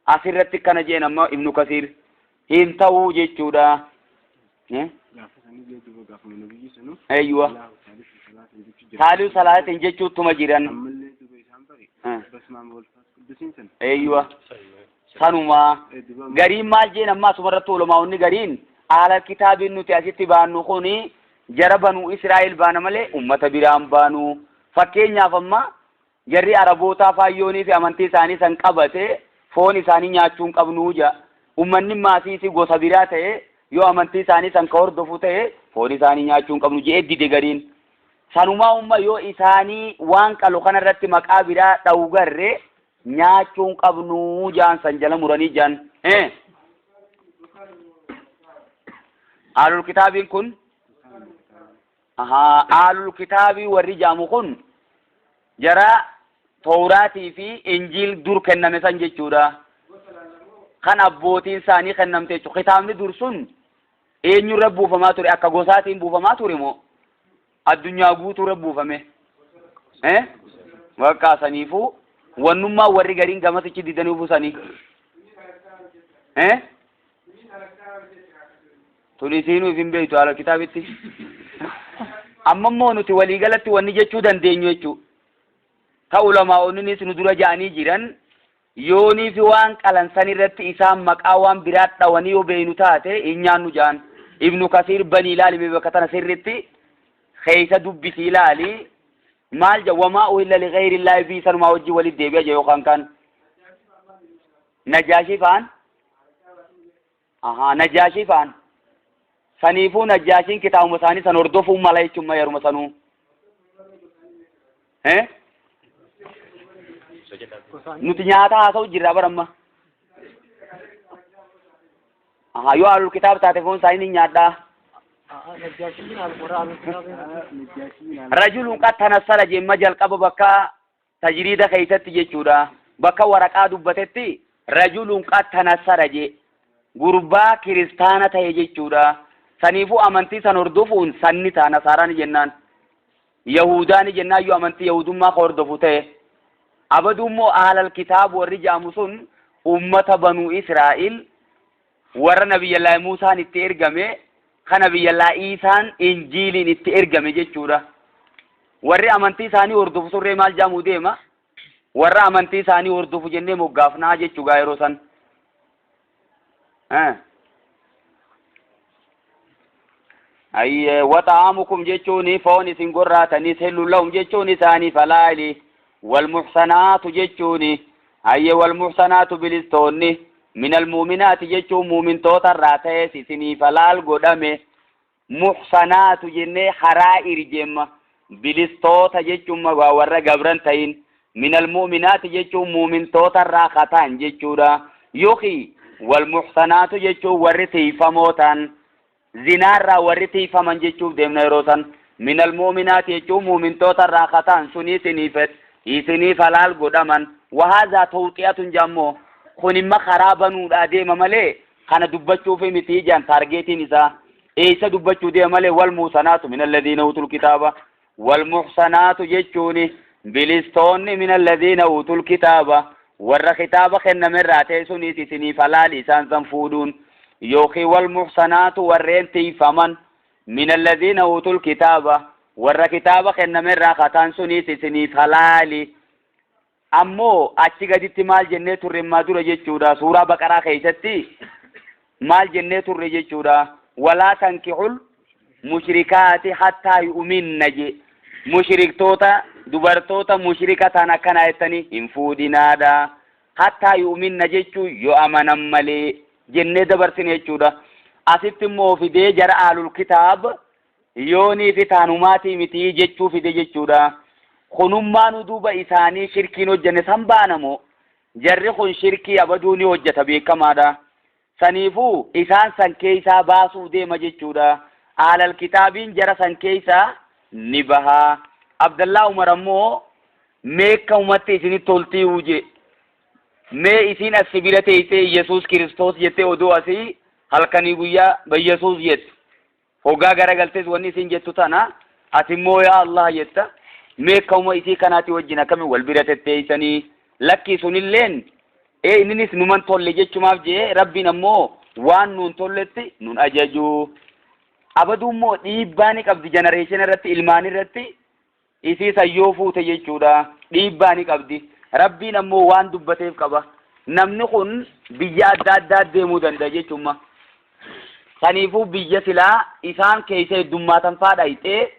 asirratti kana jeen amma Ibnu Kasiir hin ta'uu jechuudha. Gaafa sanii jee duuba gaafuma nabiyyi sanu. Eeyyuwa. Allahu saalisu salaasan jechuu jira. Saaliu salaatin jechuuttuma jiran. Ammallee duuba isaan bari. Basmaan wal quddisiin san. Eeyyuwa, sanumaa. Duuba gariin maal jeen amma asumarratti ulamaa'onni gariin ahlal kitaabiin nuti asitti baannu kuni jara Banuu Israa'el baana malee ummata biraan baanu. Fakkeenyaaf, amma jarri Arabootaa faayyoonii fi amantii isaanii san qabate foon isaanii nyaachuu hin qabnuu jedha. Ummanni maasiisi gosa biraa ta'e yoo amantii isaanii san ka hordofu ta'e foon isaanii nyaachuu hin qabnu jedhee dide gariin. Sanumaa umma yoo isaanii waan qalu kanarratti maqaa biraa dha'u garre nyaachuu hin qabnuu jaan san jala muranii jaan. Aalul kitaabiin kun, ahaa, aalul kitaabii warri jaamu kun jara Tawraatii fi Injiil dur kenname san jechuudha. Kan abbootiin isaanii kennamte jechuudha. Kitaabni dur sun eenyurra buufamaa ture? Akka gosaatiin buufamaa ture moo addunyaa guutuurra buufame? Eh? Bakka saniifuu wannummaa warri gariin gamasichi didanii ufusanii. Eh? Tun isiinuu ifin beektu haala kitaabitti. Amma immoo nuti waliigalatti wanni jechuu dandeenyu jechuu. Ta ulamaa'onnis nu dura ja'anii jiran, yoonii fi waan qalan san irratti isaan maqaa waan biraa dhawanii yoo beeynu taate hin nyaannu ja'an. Ibnu Kasiir banii ilaali, bakka tana sirritti keessa dubbisi ilaali. Maal ja wamaa uhilla lighayri bii sanumaa wajjin walitti deebi'a ja yookaan kan Najaashii fa'aan. Ahaa, Najaashii fa'aan. Saniifuu Najaashiin kitaabuma isaanii san hordofuun mala jechuun yeruma sanuu. Eh? Nuti nyaata haasa'u jirra bara amma. Ahaa, yoo alul kitaaba taate foon isaanii ni nyaadhaa. Rajulun qad tanassara jemma jalqaba bakka tajriida keessatti jechuudha. Bakka waraqaa dubbatetti rajulun qad tanassara je. Gurbaa kiristaana ta'e jechuudha. Saniifuu amantii san hordofuun sanni ta'a nasaaraani jennaan. Yahudaani jennaan yoo amantii Yahudummaa ka hordofu ta'e. Abaduu immoo ahlal kitaab warri jedhamu sun ummata Banuu Israa'il warra Nabiyyallaahi Muusaan itti ergame, kan Nabiyyallaahi Iisaan Injiiliin itti ergame jechuudha. Warri amantii isaanii hordofu surree maal jedhamuu deema? Warra amantii isaanii hordofu jennee moggaafnaa jechuudha yeroo san. Ayyee, waxaamukum jechuun foon isin gorraatanis, hillun lahum jechuun isaanii falaali. Walmuxsanaatu jechuun, ayyee, walmuxsanaatu bilistoonni minal muuminaati jechuun muumintoota irraa ta'es isinii falaal godhame. Muxsanaatu jennee haraa'ir jemma, bilistoota jechuun warra gabran ta'in, minal muuminaati jechuun muumintoota irraa kataan jechuudha. Yookiin walmuxsanaatu jechuun warri tiifamoo ta'an, zinaarraa warri tiifaman jechuuf deemna yeroo san. Minal muuminaati jechuun muumintoota irraa kataan suni isiniif halaal godhaman. Wahaazaa tawxi'atun jammoo kun imma karaa banuudhaa deema malee kana dubbachuufi miti jaan. Targetiin isaa eessa dubbachuu deema malee, wal muhsanaatu min alladhiina utul kitaaba, wal muhsanaatu jechuuni bilistoonni min alladhiina utul kitaaba warra kitaaba kennamerraa ta'e sunis isiniif halaali isaan san fuudhuun. Yookiin wal muhsanaatu warreen tiifaman min alladhiina utul kitaaba warra kitaaba kennamerraa kataan sunis isiniif halaali. Ammoo achi gaditti maal jennee turre ammaa dura jechuudha? Suuraa Baqaraa keessatti maal jennee turre jechuudha? Walaa tankixul mushrikaati hattaa yu'minna je. Mushriktoota, dubartoota mushrika ta'an akkana jettanii hin fuudhinaadha, hattaa yu'minna jechuun yoo amanan malee jennee dabarsine jechuudha. Asitti immoo fidee jara aalul kitaab yoonii fi taanumaatii miti jechuu fide jechuudha. Kunummaanu duuba isaanii shirkiin hojjenne san baanamoo jarri kun shirkii abaduu ni hojjeta beekamaadha. Saniifuu isaan san keeysaa baasuuf deema jechuudha. Ahlal kitaabiin jara san keeysaa ni baha. Abdallaa Umar ammoo mee akkamumatti isinitti toltiihu jee. Mee isiin as si bira teeysee Iyyasuus Kiristoos jettee odoo asii halkanii guyyaa Bayyasuus jettu. Hoggaa garagaltes wanni isiin jettu tana, ati immoo yaa Allah jetta. Mee akkamuma isii kanaati wajjin akkami wal bira tetteeysanii? Lakkii sunilleen ee inninis numan tolle jechumaaf jee Rabbiin ammoo waan nuun tolletti nun ajaju. Abaduu immoo dhiibbaa ni qabdi generation irratti ilmaan irratti isii san yoo fuute jechuudha dhiibbaa ni qabdi. Rabbiin ammoo waan dubbateef qaba. Namni kun biyya adda addaa deemuu danda'a jechuudha. Saniifuu biyya silaa isaan keessa heddummaatan faa dhayxee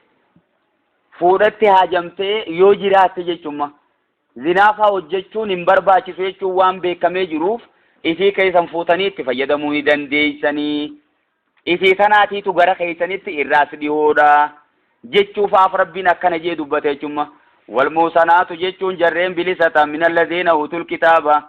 fuudhatti haajamtee yoo jiraatte jechuudha. Zinaa faa hojjechuun hin barbaachisu jechuun waan beekamee jiruuf isii keessan fuutanii itti fayyadamuu ni dandeessanii. Isii tanaatiitu gara keessanitti irraas dhihoodha jechuufaaf Rabbiin akkana jee dubbate jechumma. Walmuhsanaatu jechuun jarreen bilisa ta'an minallaziina uutul kitaaba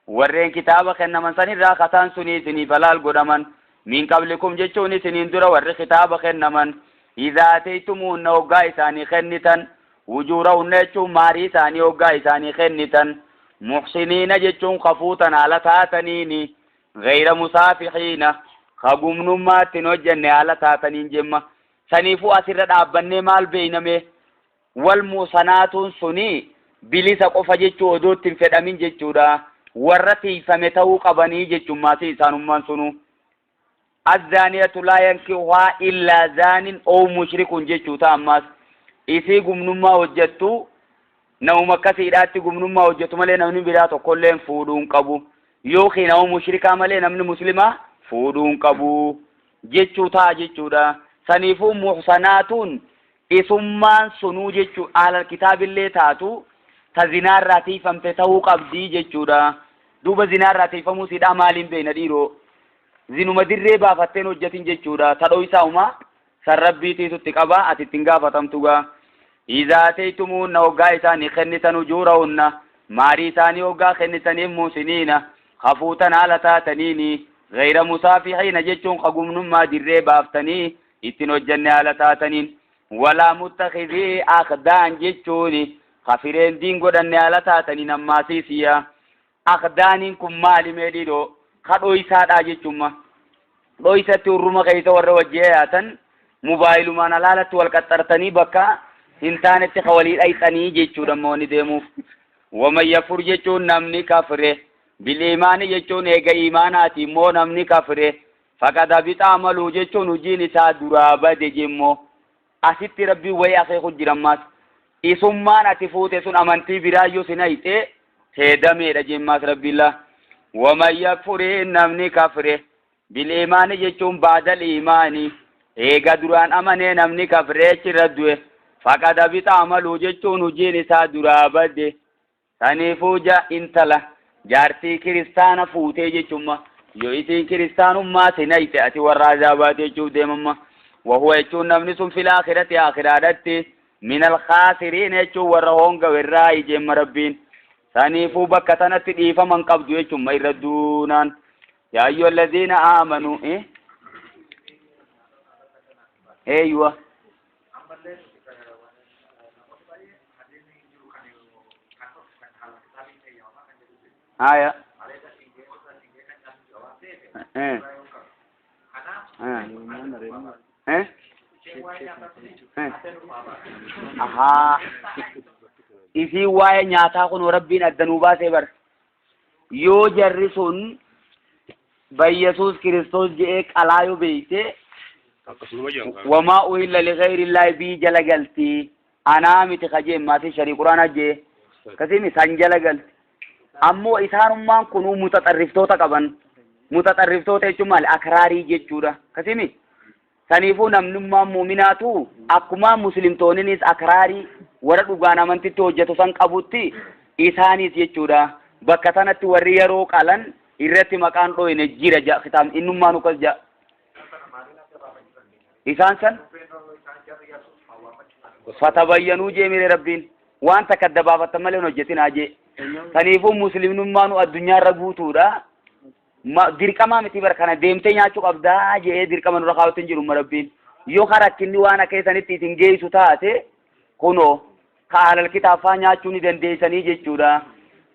warreen kitaaba kennaman sanirraa kataan suni isiniif halaal godhaman min qablikum jechuun isiniin dura warri kitaaba kennaman idhaa ateeytumuhunna hoggaa isaanii kennitan wujuurahunna jechuun maarii isaanii hoggaa isaanii kennitan muhsiniina jechuun kafuutan haala taataniini Gayra musaafihiina, ka gumnummaatti hin hojjanne haala taataniin jemma. Saniifuu asirra dhaabbannee maal beeyna mee? Wal muhsanaatuun suni bilisa qofa jechuu odoo itti hin fedhamin jechuudha. Warra tiiyfame ta'uu qabanii jechummaasi isaanummaan sunuu. Azzaaniyatu laa yankihuhaa illaa zaanin ow mushrikun jechuu ta'a ammaas. Isii gumnummaa hojjattu Namuma akkasiidhaatti gumnummaa hojjetu malee namni biraa tokkolleen fuudhuu hin qabu. Yookiin nama mushrikaa malee namni muslimaa fuudhuu hin qabu jechuu ta'a jechuudha. Saniifuu muhsanaatuun isummaan sunuu jechuu ahlal kitaabillee taatu ta zinaarraa tiifamte ta'uu qabdi jechuudha. Duuba zinaarraa tiifamuu siidhaa maaliin beekna dhiiroo? Zinuma dirree baafatteen hojjetin jechuudha. Ta dhoysaa umaa san Rabbiitiitu itti qaba ati itti hin gaafatamtu gaa. Izaa ateytumuhunna hoggaa isaanii kennitan ujuurahunna maarii isaanii hoggaa kennitaniif muhsiniina ka fuutan haala taataniini gayra musaafihiina jechuun ka gumnummaa dirree baaftanii ittin hojjanne haala taataniin walaa muttakidii akhdaan jechuuni ka fireendiin godhanne haala taataniin ammaasiisiya Akhdaaniin kun maali mee dhiiroo? Ka dhoysaadhaa jechumma. Dhoysatti hurruma keessa warra wajji yaatan mobaayilumaan alaalatti wal qaxxartanii bakka hin taanetti ka walii dhayxanii jechuudha amma wanni deemuuf. Waman yakfur jechuun namni kafre bil iimaani jechuun eega iimaanaati immoo namni kafre faqad habita amaluhu jechuun hojiin isaa duraa bade jemmoo. Asitti Rabbiin wayii akeeku jira ammaas. Isummaan ati fuute sun amantii biraa yoo si nayxe tee dameedha jemmaas Rabbiin laa. Waman yakfuri namni kafre bil iimaani jechuun ba'dal iimaani eega duraan amanee namni kafree achirra du'e faqad habita amaluu jechuun hojiin isaa duraa bade. Saniifuu ja intala jaartii kiristaana fuutee jechumma yoo isiin kiristaanummaa si nayxe ati warra azaabaati jechuuf deemamma. Wahuwa jechuun namni sun fil aakhirati aakhiraadhatti minal khaasiriin jechuun warra hoongawe irraa jeemma Rabbiin. Saniifuu bakka tanatti dhiifama hin qabdu jechumma irra duunaan. Yaa ayyuhal laziina aamanuu eh eeywa. Ammallee nuti namoonni baay'ee hadiisni hin jiru kan kan dhorku kan haala kitaabiin eeyyamamaa kan jedhu jiru. Haya. Maleessa dhingee gosa dhingee kan nyaatu jira waan ta'eef Eh. irraa yoo qabu. Kanaaf Eh. Eh. isheen waa'ee nyaataa kun Eh. haftee nurraa baasa. Ahaa. Isiin waa'ee nyaataa kun Rabbiin adda nuu baasee bara. Yoo jarri sun Bayyasuus Kiristoos je'ee qalaa yoo beeyte Akkasuma jedhan. wamaa uhilla lighayri bii jala galti. Anaa miti ka jeen maatii sharii quraanaa jee. Akkasiimi san jala galti. Ammoo isaanummaan kunuu mutaxarriftoota qaban. Mutaxarriftoota jechuun maali? Akraarii jechuudha. Akkasiimi Saniifuu namnummaan mu'minaatu akkumaa muslimtooninis akraarii warra dhugaan amantitti hojjatu san qabutti isaanis jechuudha. Bakka tanatti warri yeroo qalan irratti maqaan dhooyne jira ja'a kitaabni innummaan akkas ja'a. Isaan san fatabayyanuu jee mire Rabbiin waan takka adda baafattan malee hin hojjetinaa jee. Saniifuu muslimnummaanu addunyaarra guutuudha. Dirqamaa miti bar kana deemtee nyaachuu qabdaa jedhee dirqama nurra kaa'utti hin jiru Rabbiin. Yoo rakkinni waan akka isanitti isin geessu taate kunoo ka ahlal kitaabfaa nyaachuu ni dandeessanii jechuudha.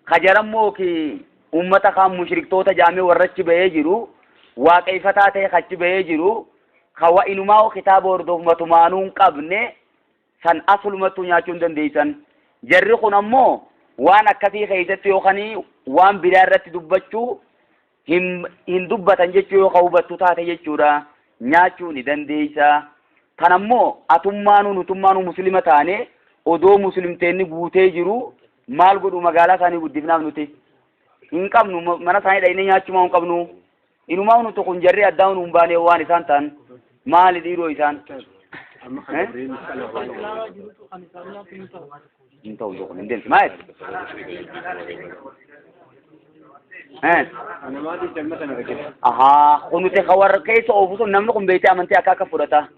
Ka jarammoo ki ummata kaan mushriktoota jaamee warra achi bahee jiru waaqeffataa ta'e achi bahee jiru ka wa inumaa kitaaba hordofu matumaanuu hin qabne san asulumattuu nyaachuu hin dandeessan. Jarri kun ammoo waan akkasii keessatti yookaan waan biraa irratti dubbachuu hin dubbatan jechuu yoo ka hubattu taate jechuudha. Nyaachuu ni dandeessa. Kan ammoo atummaanuu nutummaanuu muslima taane odoo muslimteenni guutee jiru maal godhu magaalaa isaanii guddifnaaf nuti hin qabnu, mana isaanii dhaqnee nyaachumaa hin qabnu. Inumaa nuti kun jarri addaa nu hin baane waan isaan ta'an maali dhiiroo isaan? Amma kan Gabriel qalama. Hin ta'u tokko hin deemsi maal? Eh. Ana maaliif damma sana argite? Ahaa, kun nuti ka warra keessa oofu sun namni kun beektee amantii akka akka fudhata.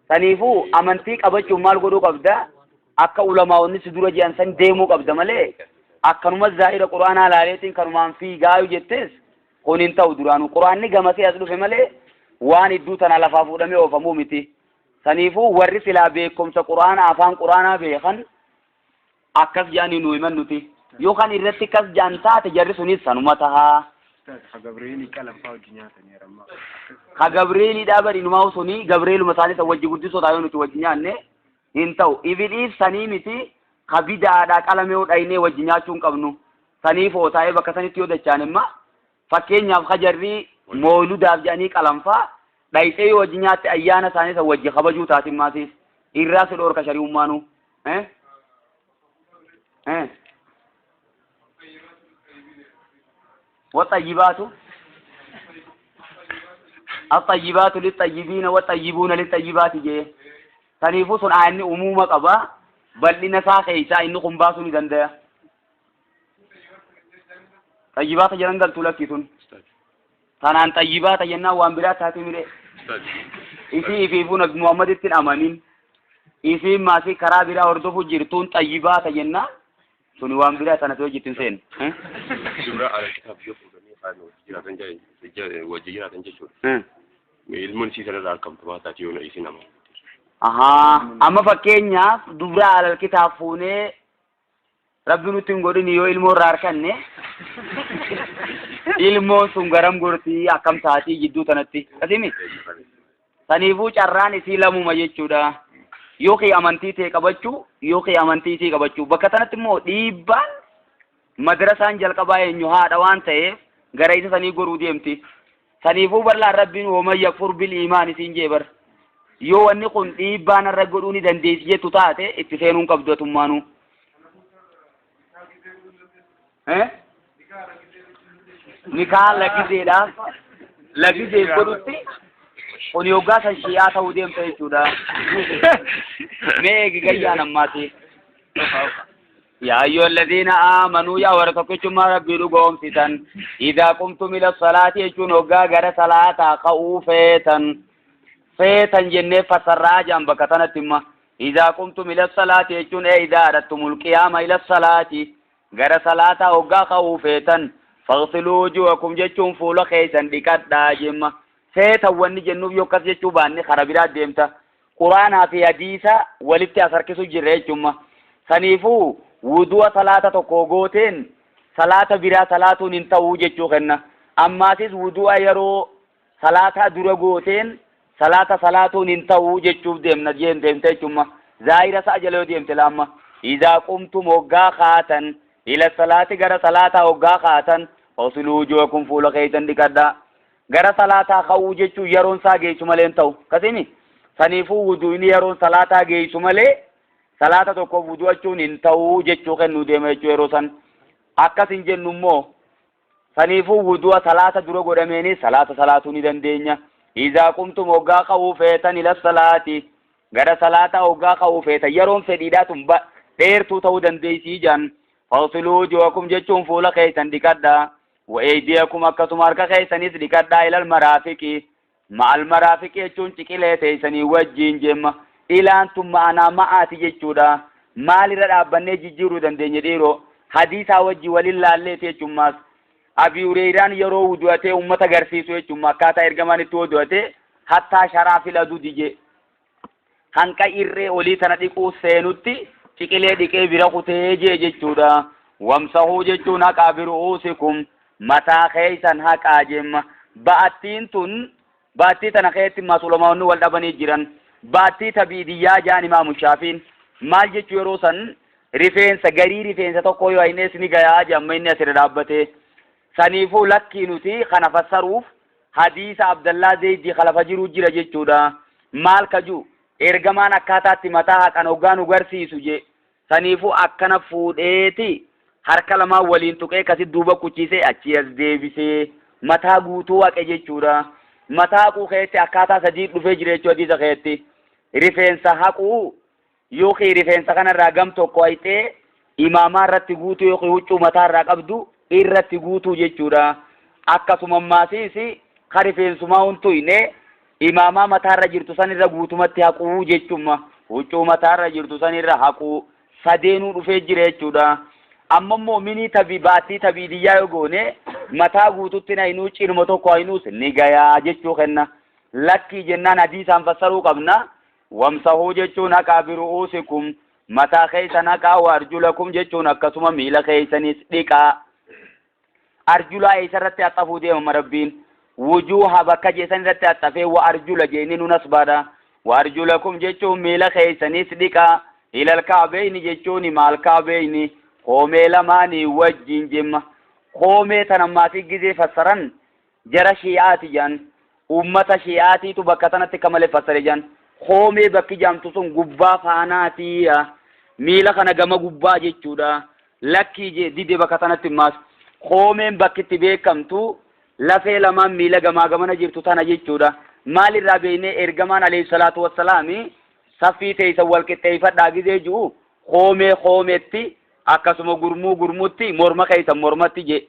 Saniifuu amantii qabachuun maal godhuu qabda? Akka ulamaa'onni si dura jiran san deemuu qabda malee akkanuma zaahira quraanaa laaleetiin kanumaan fiigaayu jettes kun hin ta'u duraanuu. Quraanni gamasee as dhufe malee waan idduu tana lafaa fuudhamee oofamuu miti. Saniifuu warri silaa beekumsa quraanaa afaan quraanaa beekan akkas jedhanii nu himan nuti. Yookaan irratti akkas jedhan taate jarri sunis sanuma tahaa. Ka Gabriel qalamfaa hojii nyaatanii amma. Ka Gabreelidhaa bari inumaa suni Gabreeluma isaanii san wajji guddisoo taayoo nuti wajji nyaanne hin ta'u. Ibiliif sanii miti ka bidaadhaa qalamee dhaynee wajji nyaachuu hin qabnu. Saniif hoo taa'ee bakka sanitti yoo dachaan imma fakkeenyaaf ka jarri mooludaaf jedhanii qalamfaa dhayxee yoo wajji nyaatte ayyaana isaanii san wajji kabajuu taatin maasiis irraa si dhoorka shari'ummaanuu. Eh? Eh? والطيبات الطيبات للطيبين والطيبون للطيبات جee saniifuu sun aanni umuuma qaba bal'ina isaa keessaa inni kun baasuu ni danda'a. Xayyibaata jedhan galtuu lakki sun. Tanaan xayyibaata jennaan waan biraa taate mire. Isii ifiifuu Nabi Muhammaditti hin amanin. Isiin maasii karaa biraa hordofu jirtuun xayyibaata jennaan suni waan biraa sanatti hojjetti hin seenne. Dubra ala kitaab yoo fuudhanii kaan wajji jiraatan wajji jiraatan jechuudha. Ilmoon isii sanarraa argamtu maa taati yoo isin ama. Ahaa, amma fakkeenyaaf dubra alal kitaab fuunee rabbi nutti hin godhin yoo ilmoo irraa arganne ilmoon sun garam gortii akkam taatii jidduu tanatti asimi saniifuu carraan isii lamuma jechuudha. Yookiin amantii ta'e qabachuu yookiin amantii isii qabachuu bakka tanatti immoo dhiibbaan madrasaan jalqabaa eenyu haadha waan ta'eef gara isa sanii goruu deemti. Saniifuu bal'aan rabbiin waman yakfur bil iimaan isiin jee bar. Yoo wanni kun dhiibbaan irra godhuu ni dandeessi jettu taate itti seenuu hin qabdu atummaanuu. Eh? Nikaa lagizeedhaaf lagizeef godhutti kun yoggaa san shi'aa ta'uu deemta jechuudha. Mee eegi gayyaan ammaati. يا أيها الذين آمنوا يا ورتكم ربي رقوم إذا قمتم إلى الصلاة يجون وقا غير صلاة قو فيتا فيتا جنة فسرى جنب كتنة إذا قمتم إلى الصلاة يجون إذا أردتم القيام إلى الصلاة غير صلاة وقا قو فيتا فاغسلوا وجوهكم جتون فول خيسا لكتا جمّا فيتا وني جنوب يوكس جتشو باني خرابيرات ديمتا قرآن في حديثة ولتي أسركسو جرّي جمّا سنيفو wudu'a salaata tokko gooteen salaata biraa salaatuun hin ta'uu jechuu kenna. Ammaasis wudu'a yeroo salaataa dura gooteen salaata salaatuun hin ta'uu jechuuf deemna jeen deemte jechuuma. Zaahira sa'a jala yoo deemte laamma. Idaa qumtum hoggaa kaatan ila salaati gara salaataa hoggaa kaatan faghsiluu wujuhakum fuula keessan dhiqadhaa. Gara salaataa ka'uu jechuun yeroon isaa geessu malee hin ta'u. Akkasimi saniifuu wudu'ni yeroon salaataa geessu malee salaata tokko wudu'achuun hin ta'uu jechuu kennuu deema jechuu yeroo san akkas hin jennu immoo saniifuu wudu'a salaata dura godhameeni salaata salaatuu ni dandeenya. Izaa qumtum hoggaa ka'uu feetan ila salaati gara salaataa hoggaa ka'uu feetan yeroon fedhiidhaa tun dheertuu ta'uu dandeessii jaan faghsiluu wujuhakum jechuun fuula keessan dhiqadhaa wa aydiyakum akkasuma harka keessanis dhiqadhaa ilal maraafiqi ma'al maraafiqi jechuun ciqilee teessanii wajjiin jemma. Ilaan tun ma'anaa ma'aati jechuudha. Maalirra dhaabbannee jijjiiruu dandeenya dhiiroo? Hadiisaa wajji waliin laalleeti jechuun maas. Abi Hureyraan yeroo wudu'atee ummata garsiisu jechuun akkaataa ergamaan itti wudu'ate hattaa sharaa filatu dije hanqa irree olii tana dhiquu seenutti ciqilee dhiqee bira kutee jee jechuudha. Wamsahuu jechuun haqaa biru'uusikum mataa keeysan haqaa jemma. Ba'attiin tun ba'attii tana keetti masulamaonni wal dhabanii jiran. Ba'attii tabiidiyyaa jaan imaamu Shaafiin maal jechuu yeroo san rifeensa garii rifeensa tokko yoo haynees ni gayaa jamma inni asirra dhaabbatee. Saniifuu lakkii nuti kana fassaruuf hadiisa Abdallaa Zeydii kalafa jiru jira jechuudha. Maal kaju ergamaan akkaataatti mataa haqan hoggaa nu garsiisu je. Saniifuu akkana fuudheeti harka lamaan waliin tuqee kasi duuba kuchiisee achii as deebisee mataa guutuu haqe jechuudha. Mataa haquu keetti akkaataa sadii dhufee jira jechuudha hadiisa keetti. Rifeensa haquu yookiin rifeensa kanarraa gam tokko hayxee imaamaa irratti guutuu yookiin huccuu mataa irraa qabdu irratti guutuu jechuudha. Akkasuma maasiis ka rifeensumaa huntuine imaamaa mataarra jirtu sanirra guutumatti haquu jechuma. Huccuu mataarra jirtu sanirra haquu sadeenuu dhufee jira jechuudha. Amma immoo minii tabii baattii tabii diyyaa yoo goone mataa guututti haynuu cinuma tokko haynuus ni gayaa jechuu kenna. Lakkii jennaan hadiisaan fassaruu qabna. Wamsahuu jechuun haqaa biru'uusikum mataa keeysan haqaa wa arjulakum jechuun akkasuma miila keeysanis dhiqaa. Arjulaa eessarratti haxxafuu deemama rabbiin wujuuha bakka jeesan irratti haxxafee wa arjula jeeni nu nasbaadha. Wa arjulakum jechuun miila keeysanis dhiqaa. Ilal ka'beyni jechuun maal ka'beyni koomee lamaanii wajjin jemma. Koomee tana maatii gizee fassaran jara shi'aati jedhan ummata shi'aatiitu bakka tanatti akka malee fassare jedhan koomee bakki jaamtu sun gubbaa faanaati miila kana gama gubbaa jechuudha lakkii jee dide bakka tanatti maas koomeen bakki itti beekamtu lafee lamaan miila gamaa gamana jirtu tana jechuudha maalirraa beeknee ergamaan alayhi salaatu wassalaami saffii teeysan wal qixxeeffadhaa gizee ji'u koomee koometti akkasuma gurmuu gurmutti morma keeysan mormatti jee.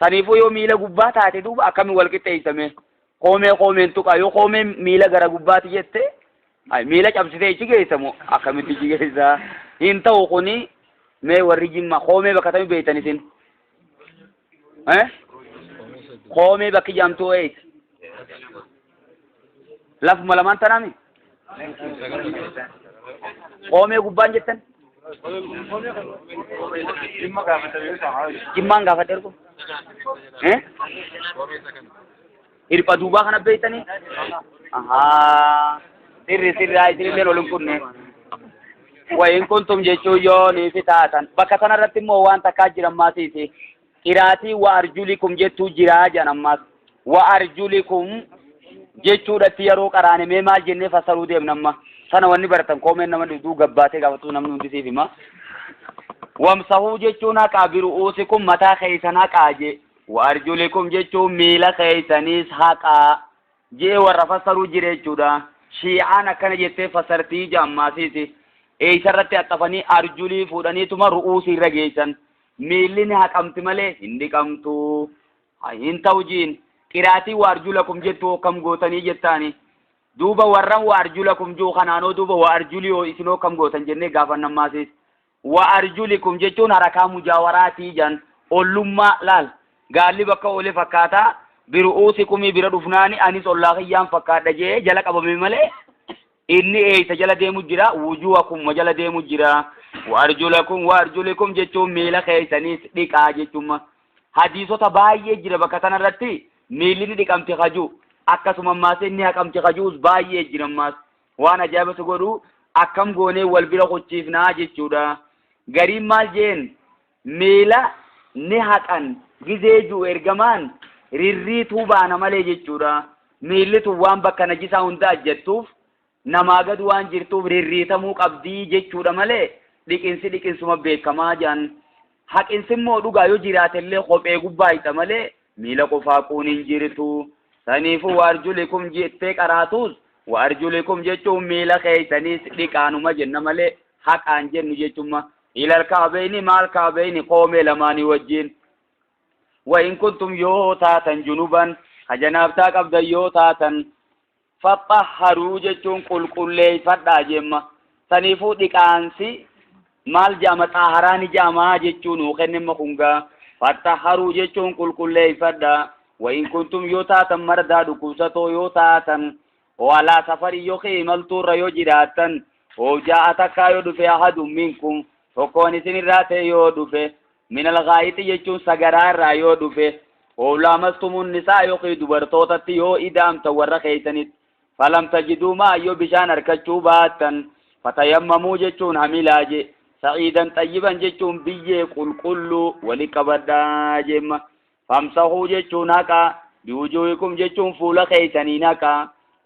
Saniifuu yoo miila gubbaa taate duuba akkamiin wal qixxeessame? Koomee koomeen tuqa yoo koomeen miila gara gubbaati jette miila cabsitee ichi geessa moo akkamitti ichi geessa? Hin ta'u kuni mee warri jimma koomee bakka tamii beektan isin? Eh? Koomee bakki jaamtuu eessa? Lafuma lamaan tanaami? Koomee gubbaan jettan? Jimmaan gaafadhe ergu? Eh? Hirpha duubaa kana beektanii? Ahaa. Sirri sirri haa isinilleen ol hin kunne. Wayin kuntum jechuun yoo niifi taatan. Bakka sanarratti immoo waan takkaa jiran maasiisi. Qiraatii wa arjulikum jettuu jiraa jedhan ammaas. Wa arjulikum jechuudhatti yeroo qaraane mee maal jennee fassaruu deemna amma. Sana wanni baratan koomeen nama dhibduu gabbaatee gaafatu namni hundi siif hima. Wamsahuu jechuun haqaa biru'uusikum mataa keessan haqaa jee. Wa arjulikum jechuun miila keessanis haqaa jee warra fassaruu jira jechuudha. Shiicaan akkana jettee fassartii jaammaasiisi. Eessarratti haxxafanii arjulii fuudhaniituma ru'uusii irra geessan. Miilli ni haqamti malee hin dhiqamtu. Hin ta'u jiin. Qiraatii wa arjulakum jettu akkam gootanii jettaani. Duuba warra wa arjulakum jiru kanaanoo duuba wa arjulii hoo isinoo akkam gootan jennee gaafanna ammaasiis. Wa arjulikum jechuun harakaa mujaawaraatii jan ollummaa laal gaalli bakka oole fakkaataa biru'uusikumii bira dhufnaani anis ollaa kiyyaan fakkaadha jee jala qabame malee inni eeysa jala deemu jira wujuhakum jala deemu jira. Wa arjulakum wa arjulikum jechuun miila keeysaniis dhiqaa jechuun hadiisota baay'ee jira bakka tanarratti miilli ni dhiqamti kajuu akkasuma ammaas inni haqamti kajuus baay'ee jira ammaas waan ajaa'ibatu godhu akkam goonee wal bira kuchiifnaa jechuudha. Gariin maal jeen miila ni haqan gizee ji'u ergamaan rirriituu baana malee jechuudha. Miilli tun waan bakka najisaa hunda ajjattuuf namaa gad waan jirtuuf rirriitamuu qabdii jechuudha malee dhiqinsi dhiqinsuma beekamaa jedhan. Haqinsi immoo dhugaa yoo jiraate illee kophee gubbaa hixa malee miila qofaa quun hin jirtu. Saniifuu wa arjulikum jettee qaraatus wa arjulikum jechuun miila keessanis dhiqaanuma jenna malee haqaan jennu jechuma. Ilal ka'beyni maal ka'beyni koomee lamaanii wajjin. Wa in kuntum yoo taatan junuban ka janaabtaa qabdan yoo taatan faxahharuu jechuun qulqulleeffadhaa jemma. Saniifuu dhiqaansi maal jedhama xaaharaa ni jedhamaa jechuu nuu kennimma kungaa. Faxaharuu jechuun qulqulleeffadha. Wain kuntum yoo taatan mardaa dhukkubsatoo yoo taatan walaa safarii yookiin imaltuurra yoo jiraattan hojaa takkaa yoo dhufe ahadun minkum tokkoon isinirraa ta'e yoo dhufe minal ghaayixi jechuun sagaraa irraa yoo dhufe oolaamastumun nisaa yookiin dubartootatti yoo idaamtan warra keeysanitti falam tajiduu maa yoo bishaan harkachuu baattan fatayammamuu jechuun hamilaa je sa'iidan xayyiban jechuun biyyee qulqulluu wali qabadhaa jemma famsahuu jechuun haqa biwujuuhikum jechuun fuula keeysaniin haqa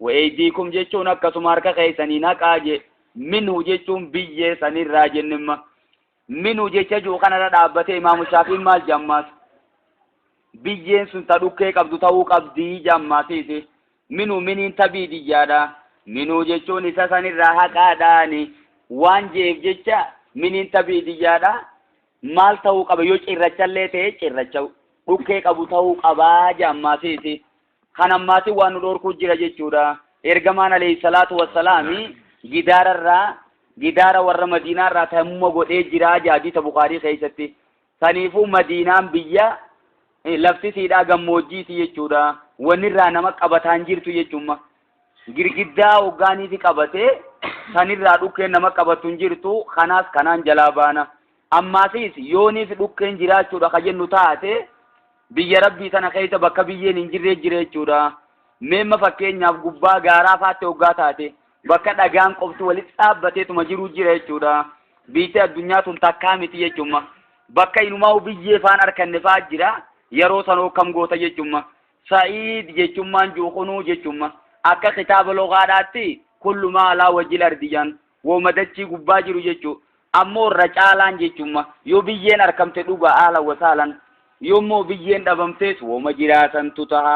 wa'eydiikum jechuun akkasuma harka keeysaniin haqaa je minhu jechuun biyyee sanirraa jennimma minhu jecha jiru kanarra dhaabbatee imaamu shaafiin maal jammaas biyyeen sun ta dhukkee qabdu ta'uu qabdii jammaasiisi minhu miniin tabiidiyyaadha minhu jechuun isa sanirraa haqaadhaani waan jeef jecha miniin tabiidiyyaadha maal ta'uu qaba yoo cirrachallee ta'e cirracha dhukkee qabu ta'uu qabaa jammaasiisi kan ammaati waan nu dhorkuu jira jechuudha ergamaan alayhi salaatu wassalaami gidaararraa gidaara warra madiinaarraa tayammuma godhee jira hadiisa bukaarii keessatti saniifuu madiinaan biyya lafti siidhaa gammoojjiiti jechuudha wanni irraa nama qabataan jirtu jechuudha girgiddaa hoggaaniifi qabatee sanirraa dhukkeen nama qabatu hin jirtu kanaas kanaan jalaa baana ammaasiis yooniif dhukkeen jiraachuudha ka jennu taate biyya rabbii sana keessa bakka biyyeen hin jirree jira jechuudha meemma fakkeenyaaf gubbaa gaaraa faatti hoggaa taate bakka dhagaan qofti walitti dhaabbateetuma jiru jira jechuudha biyyi addunyaa tun takkaa miti jechuudha bakka inumaa biyyee faan arkanne faa jira yeroo sanoo kam goota jechuudha sa'iid jechummaan juuqunuu jechuudha akka kitaaba logaadhaatti kullumaa alaa wajjil ardiyyan wooma dachii gubbaa jiru jechuu ammoo irra caalaan jechuudha yoo biyyeen arkamte dhuga haala wasaalan yoommoo biyyeen dhabamtees wooma jiraatantu taha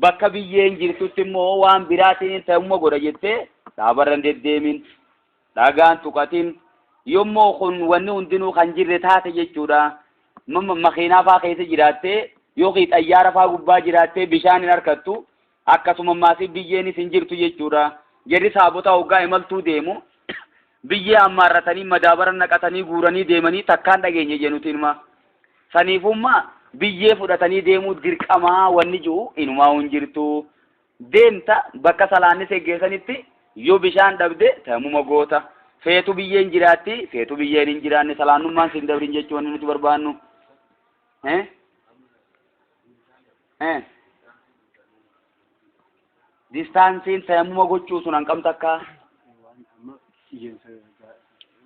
bakka biyyeen jirtutti immoo waan biraatiin ta'umma godha jettee dhaabarra hin deddeemin dhagaan tuqatin yoommoo kun wanni hundinuu kan jirre taate jechuudha makiinaa faa keessa jiraattee yookiin xayyaara faa gubbaa jiraattee bishaan hin harkattu akkasuma maasii biyyeenis hin jirtu jechuudha jarri saabota hoggaa imaltuu deemu biyyee hammaarratanii madaabara naqatanii guuranii deemanii takkaan dhageenye jennuti inuma saniifummaa biyyee fudhatanii deemuu dirqamaa wanni jiru inumaa hin jirtu deemta bakka salaanni geggeessanitti yoo bishaan dhabde tayammuma goota feetu biyyeen jiraatti feetu biyyeen hin jiraanne salaannummaan sin dabrin jechuu wanni nuti barbaannu distaansiin tayammuma gochuu sun hanqam takka Amma iyyansa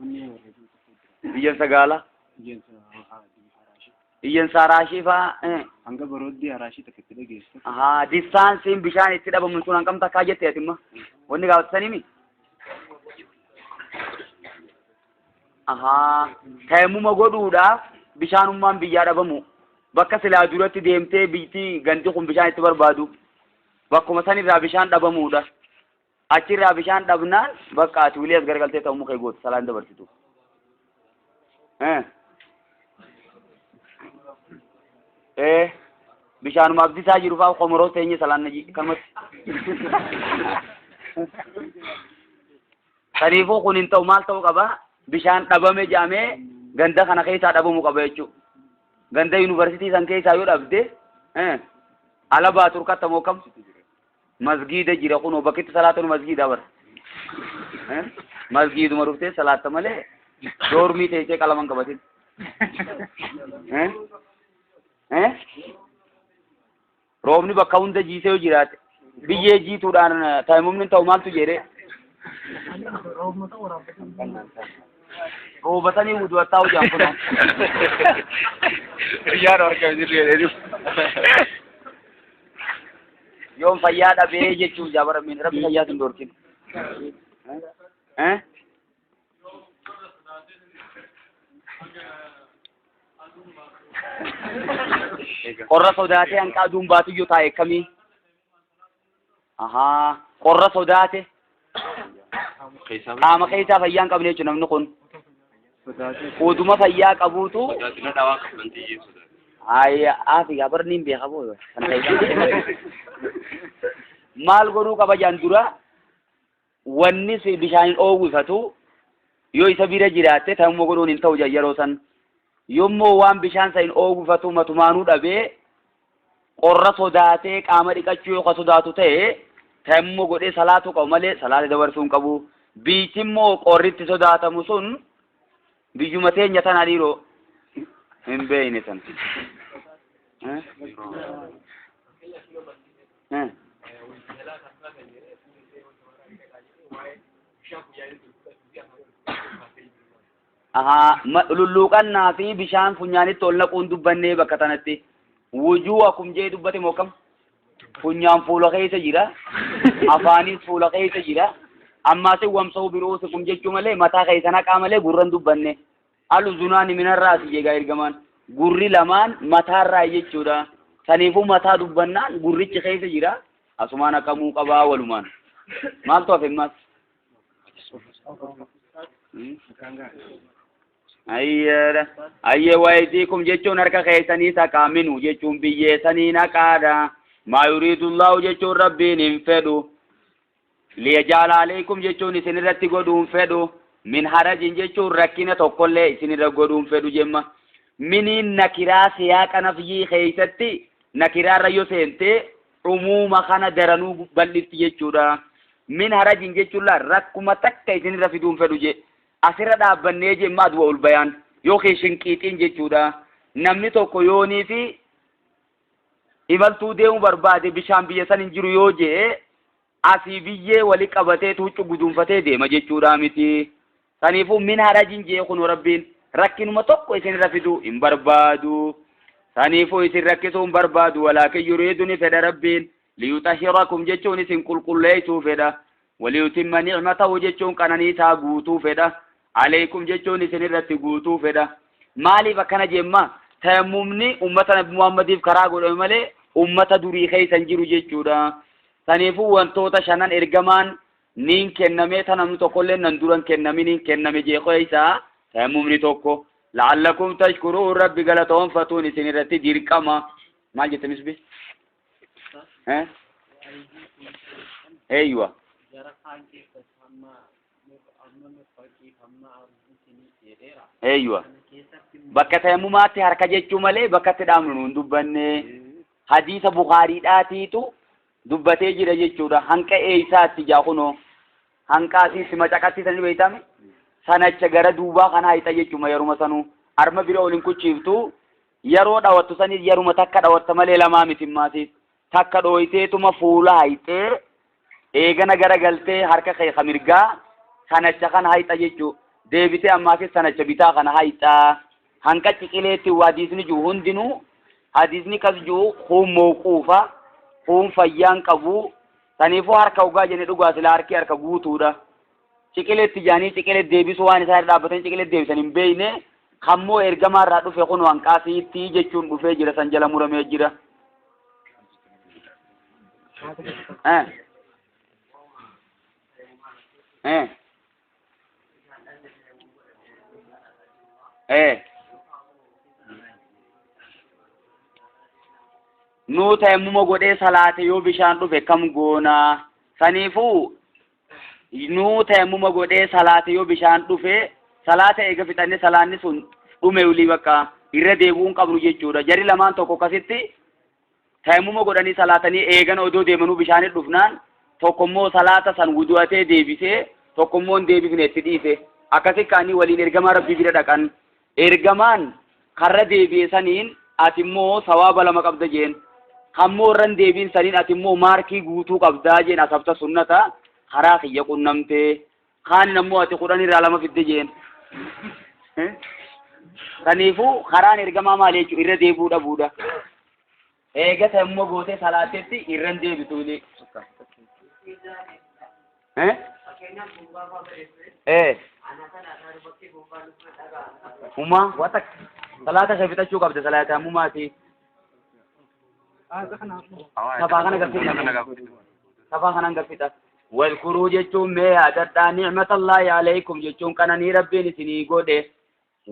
wanni warra tokko jira. iyyansa gaala Iyyansa haraashii. iyyansa haraashii faa Hanga barooddee haraashii takka itti dhageessu. Ahaa, distaansiin bishaan itti dhabamu sun hanqam takkaa jette atimma wanni gaafatisanii Ahaa, tayammuma godhuudhaaf bishaanummaan biyyaa dhabamu bakka silaa duratti deemtee biyyittii ganti kun bishaan itti barbaadu bakkuma sanirraa bishaan dhabamuudha. Achirraa bishaan dhabnaan bakka ati ulee as garagaltee ta'u muka gootu salaan dabarsitu. Bishaanuma abdisaa jiru fa'aa komoroo teenye salaan kanumatti. Saniifuu kun hin ta'u maal ta'uu qaba? Bishaan dhabame jedhamee ganda kana keessaa dhabamuu qaba jechuudha. Ganda yuunivarsiitii san keessaa yoo dhabde ala baatu hirkattamoo kam? Masgiida jira kunoo bakkitti salaatanu masgiida bara. Masgiiduma dhuftee salaatta malee doormii teessee qalaman qabatin. Roobni bakka hunda jiisee yoo jiraate biyyee jiituudhaan tayammumni ta'u maaltu jedhee? Roobatanii wudu'attaa hojaan kunoo. Riyyaan argaa jirru jedhee Yoon fayyaa dhabee jechuun jaabara min rabbi fayyaa sin dhorkin. Qorra sodaatee hanqa aduun baatuyyuu taa'e akkamii? Ahaa, qorra sodaate qaama keessaa fayyaa hin qabne jechuudha namni kun. Oduma fayyaa qabuutu Sodaatina dhawaa qabban xiyyee sodaate. Ayya, aafi gaa barni hin beeka boo. Kana keessaa. Maal godhuu qaba jaan dura wanni si bishaan oowwifatu yoo isa bira jiraatte tayammuma godhuun hin ta'u jaan yeroo san. Yommuu waan bishaan san oogufatu matumaanuu dhabee qorra sodaatee qaama dhiqachuu yoo ka sodaatu ta'e tayammuma godhee salaatuu qabu malee salaata dabarsuu hin qabu. Biichi immoo qorritti sodaatamu sun biyyuma teenya tana dhiiroo hin beeyne tan. Eh? Eh? Ahaa, lulluuqannaa fi bishaan funyaanitti ol naquun dubbannee bakka tanatti. Wujuuhakum jee dubbate moo kam? Funyaan fuula keessa jira. Afaanis fuula keessa jira. Ammaas wamsa'u biruusikum jechuu malee mataa keessa naqaa malee gurran dubbanne. Al-uzunaani minarraasi jeegaa ergamaan. Gurri lamaan mataarraa jechuudha. Saniifuu mataa dubbannaan gurrichi keessa jira. Asumaan haqamuu qabaa walumaan. Maaltu hafe ammaas? Ayyeedha. Ayyee wayidiikum jechuun harka keessanii saqaaminu jechuun biyyee sanii naqaadha. Maa yuriidullaahu jechuun rabbiin hin fedhu. Liyajaala aleekum jechuun isin irratti godhuu hin fedhu. Min harajin jechuun rakkina tokkollee isin irra godhuu hin fedhu jemma. Miniin nakiraa siyaaqa nafyii keessatti nakiraarra yoo seente umuuma kana daranuu bal'ifti jechuudha. Min harajin jechuun laa rakkuma takka isinirra fiduu hin fedhu je. Asirra dhaabbannee jemma adwa ol bayaan yookiin shinqiixiin jechuudha. Namni tokko yoonii fi imaltuu deemuu barbaade bishaan biyya san hin jiru yoo je'e asii biyyee wali qabatee huccuu guduunfatee deema jechuudha miti. Saniifuu min harajin jee kun rabbiin rakkinuma tokko isinirra fiduu hin barbaadu. Saniifuu isin rakkisuu hin barbaadu walaakin yuriidu ni fedha rabbiin liyuxahhirakum jechuun isin qulqulleessuu fedha. Waliyutimma ni'matahu jechuun qananii isaa guutuu fedha. Aleekum jechuun isin irratti guutuu fedha. Maaliif akkana jemma? Tayammumni ummata Nabi Muhammadiif karaa godhame malee ummata durii keessa hin jiru jechuudha. Saniifuu wantoota shanan ergamaan niin kenname ta namni tokkollee nan duran kenname niin kenname jee keessa tayammumni tokko. La'allakum tashkuruun rabbi galatoonfatuun isin irratti dirqama. Maal jette misbi? Eh? Eeywa. Jara kaan keessatti hamma hamma mirfaqiif hamma ardiitiin jedheera. Eeywa. Kana keessatti immoo Bakka tayammumaatti harka jechuu malee bakka itti dhaabnu nuun dubbanne. Hadiisa Bukaariidhaatiitu dubbatee jira jechuudha. Hanqa eeysaatti jaa kunoo. Hanqa asii si macaqatti sanii beeytame. Sanacha gara duubaa kana hixa jechuuma yeruma sanuu. Arma bira ol hin kuchiiftu. Yeroo dhawattu sanis yeruma takka dhawatta malee lamaa miti maasiis. Takka dhooyteetuma fuula hayxee eegana gara galtee harka kee ka mirgaa sanacha kana hayxa jechuu. Deebitee ammaasis sanacha bitaa kana hayxaa. Hanqa ciqileetti hadiisni jiru hundinuu hadiisni kas jiru kuun mawquufa kuun fayyaan qabu. Saniifuu harka ugaa jenne dhugaa sila harki harka guutuudha. Ciqileetti jaanii ciqilee deebisuu waan isaan irra dhaabbatanii ciqilee deebisan hin beekne kammoo ergamaa irraa dhufe kun hanqaasiitti jechuun dhufee jira san jala muramee jira. Eh. Eh. Eh. Nuu tayammuma godhee salaate yoo bishaan dhufe kam goonaa? Saniifuu nuu tayammuma godhee salaate yoo bishaan dhufe salaata eega fixanne salaanni sun dhume olii bakka irra deebi'uu hin qabnu jechuudha. Jarri lamaan tokko akkasitti tayammuma godhanii salaatanii eegana odoo deemanuu bishaanii dhufnaan tokko immoo salaata san wudu'atee deebisee tokko immoo hin deebifne itti dhiise. Akkasi ka'anii waliin ergamaa rabbii bira dhaqan. Ergamaan karra deebi'e saniin ati immoo sawaaba lama qabda jeen. Kammoo irra hin deebiin saniin ati immoo maarkii guutuu qabdaa jeen asabta sunnata karaa kiyya qunnamtee. Kaanin ammoo ati 10 irraa lama fidde jeen. Saniifuu karaan ergamaa maali jechuudha irra deebi'uu dhabuudha. Eega tayammuma gootee salaattetti irra hin deebitu illee. Eh? Eh. Humaa waa takka salaata kee fixachuu qabda salaata tayammumaati. Safaa kana gaffidha. Safaa kanan gaffidha. Wadkuruu jechuun mee yaadadhaa ni'matallaahi alaykum jechuun qananii rabbiin isinii godhe.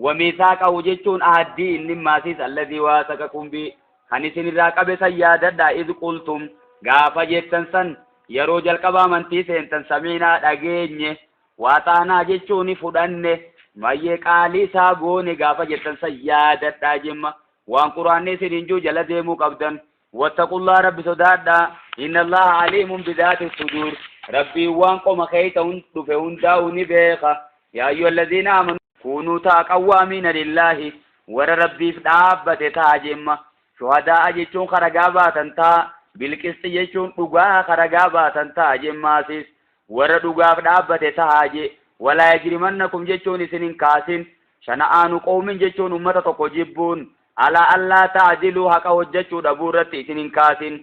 Wamiisaaqahu jechuun ahaddii inni maasiis alladhii waasaqakum bi kan isin irraa qabe san yaadadhaa iz qultum gaafa jettan san yeroo jalqaba amantii seentan samiinaa dhageenye waaxaanaa jechuun fudhanne Mayyee qaalii isaa goone gaafa jettan san yaadadhaa jemma. Waan quraanni isin hin jiru jala deemuu qabdan. Wattaqullaa rabbi sodaadhaa. Inna Allaha aliimun bidaati suduur. Rabbiin waan qoma keeysa dhufe hundaa'u ni beeka. Yaa ayyuha alladhiina amanu kunuu ta'a qawwaamiina lillaahi. Warra rabbiif dhaabbate ta'a jemma. Shuhadaa'a jechuun karagaa baatan ta'a. Bilqisti jechuun dhugaa karagaa baatan ta'a jemmaasis. Warra dhugaaf dhaabbate ta'a je. Walaa yajrimannakum jechuun isin hin kaasin. Shana'aanu qawmin jechuun ummata tokko jibbuun. Alaa allaa ta'diluu haqa hojjechuu dhabuu irratti isin hin kaasin.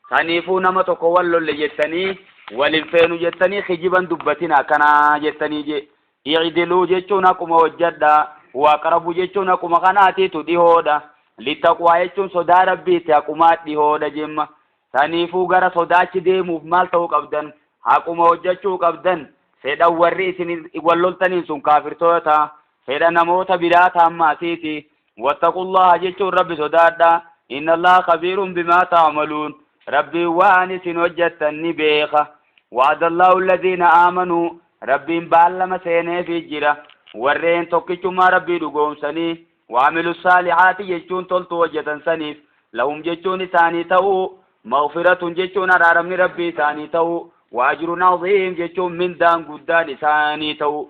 Saniifuu nama tokko wal lolle jettanii wal hin feenu jettanii kijiban dubbatin akkanaa jettanii je. I'diluu jechuun haquma hojjedha. Huwa aqrabu jechuun haquma kanaatiitu dhihoodha. Littaqwaa jechuun sodaa rabbiitti haqumaa dhihoodha jemma. Saniifuu gara sodaachi deemuuf maal ta'uu qabdan? Haquma hojjechuu qabdan. Fedha warri isin wal loltaniin sun kaafirtoota. Fedha namoota biraa ta'an maasiiti. Wattaqullaha jechuun rabbi sodaadha. Inna Allaha khabiirun bimaa ta'maluun. Rabbiin waan isin hojjettan ni beeka. Wa'adallahu alladhiina aamanuu. Rabbiin baallama seeneefii jira. Warreen tokkichummaa rabbii dhugoomsanii waamilu saalihaati jechuun toltuu hojjetan saniif lahum jechuun isaanii ta'uu maghfiratun jechuun araaramni rabbii isaanii ta'uu wa ajrun aziim jechuun mindaan guddaan isaanii ta'uu.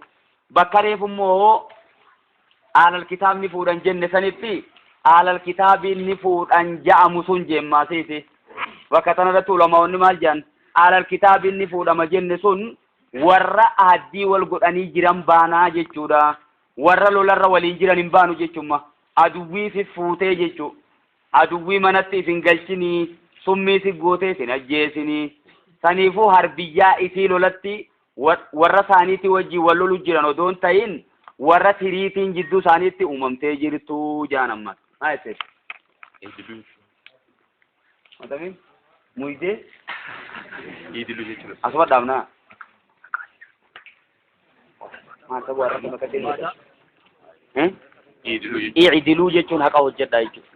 Bakka reefu immoo aalal kitaabni fuudhan jenne sanitti aalal kitaabiin ni fuudhan ja'amu sun jemmaasiisi. Bakka tanarratti ulamaa'onni maal jedhan aalal kitaabiin ni fuudhama jenne sun warra aaddii wal godhanii jiran baanaa jechuudha. Warra lolarra waliin jiran hin baanu jechuudha. Aduwwii si fuutee jechuudha. Aduwwii manatti isin galchinii summii si gootee isin ajjeesinii. Saniifuu harbiyyaa isii lolatti warra isaaniitii wajjin wal lolu jiran odoo hin ta'in warra tiriitiin jidduu isaaniitti uumamtee jirtu jaan ammas. Maa jette? Idiluu. Matamiin? Muydee? Idiluu jechuudha. Asuma dhaabnaa. Maal ta'uu har'a bakka deemu? Idiluu jechuudha. I'diluu jechuun haqa hojjedhaa jechuudha.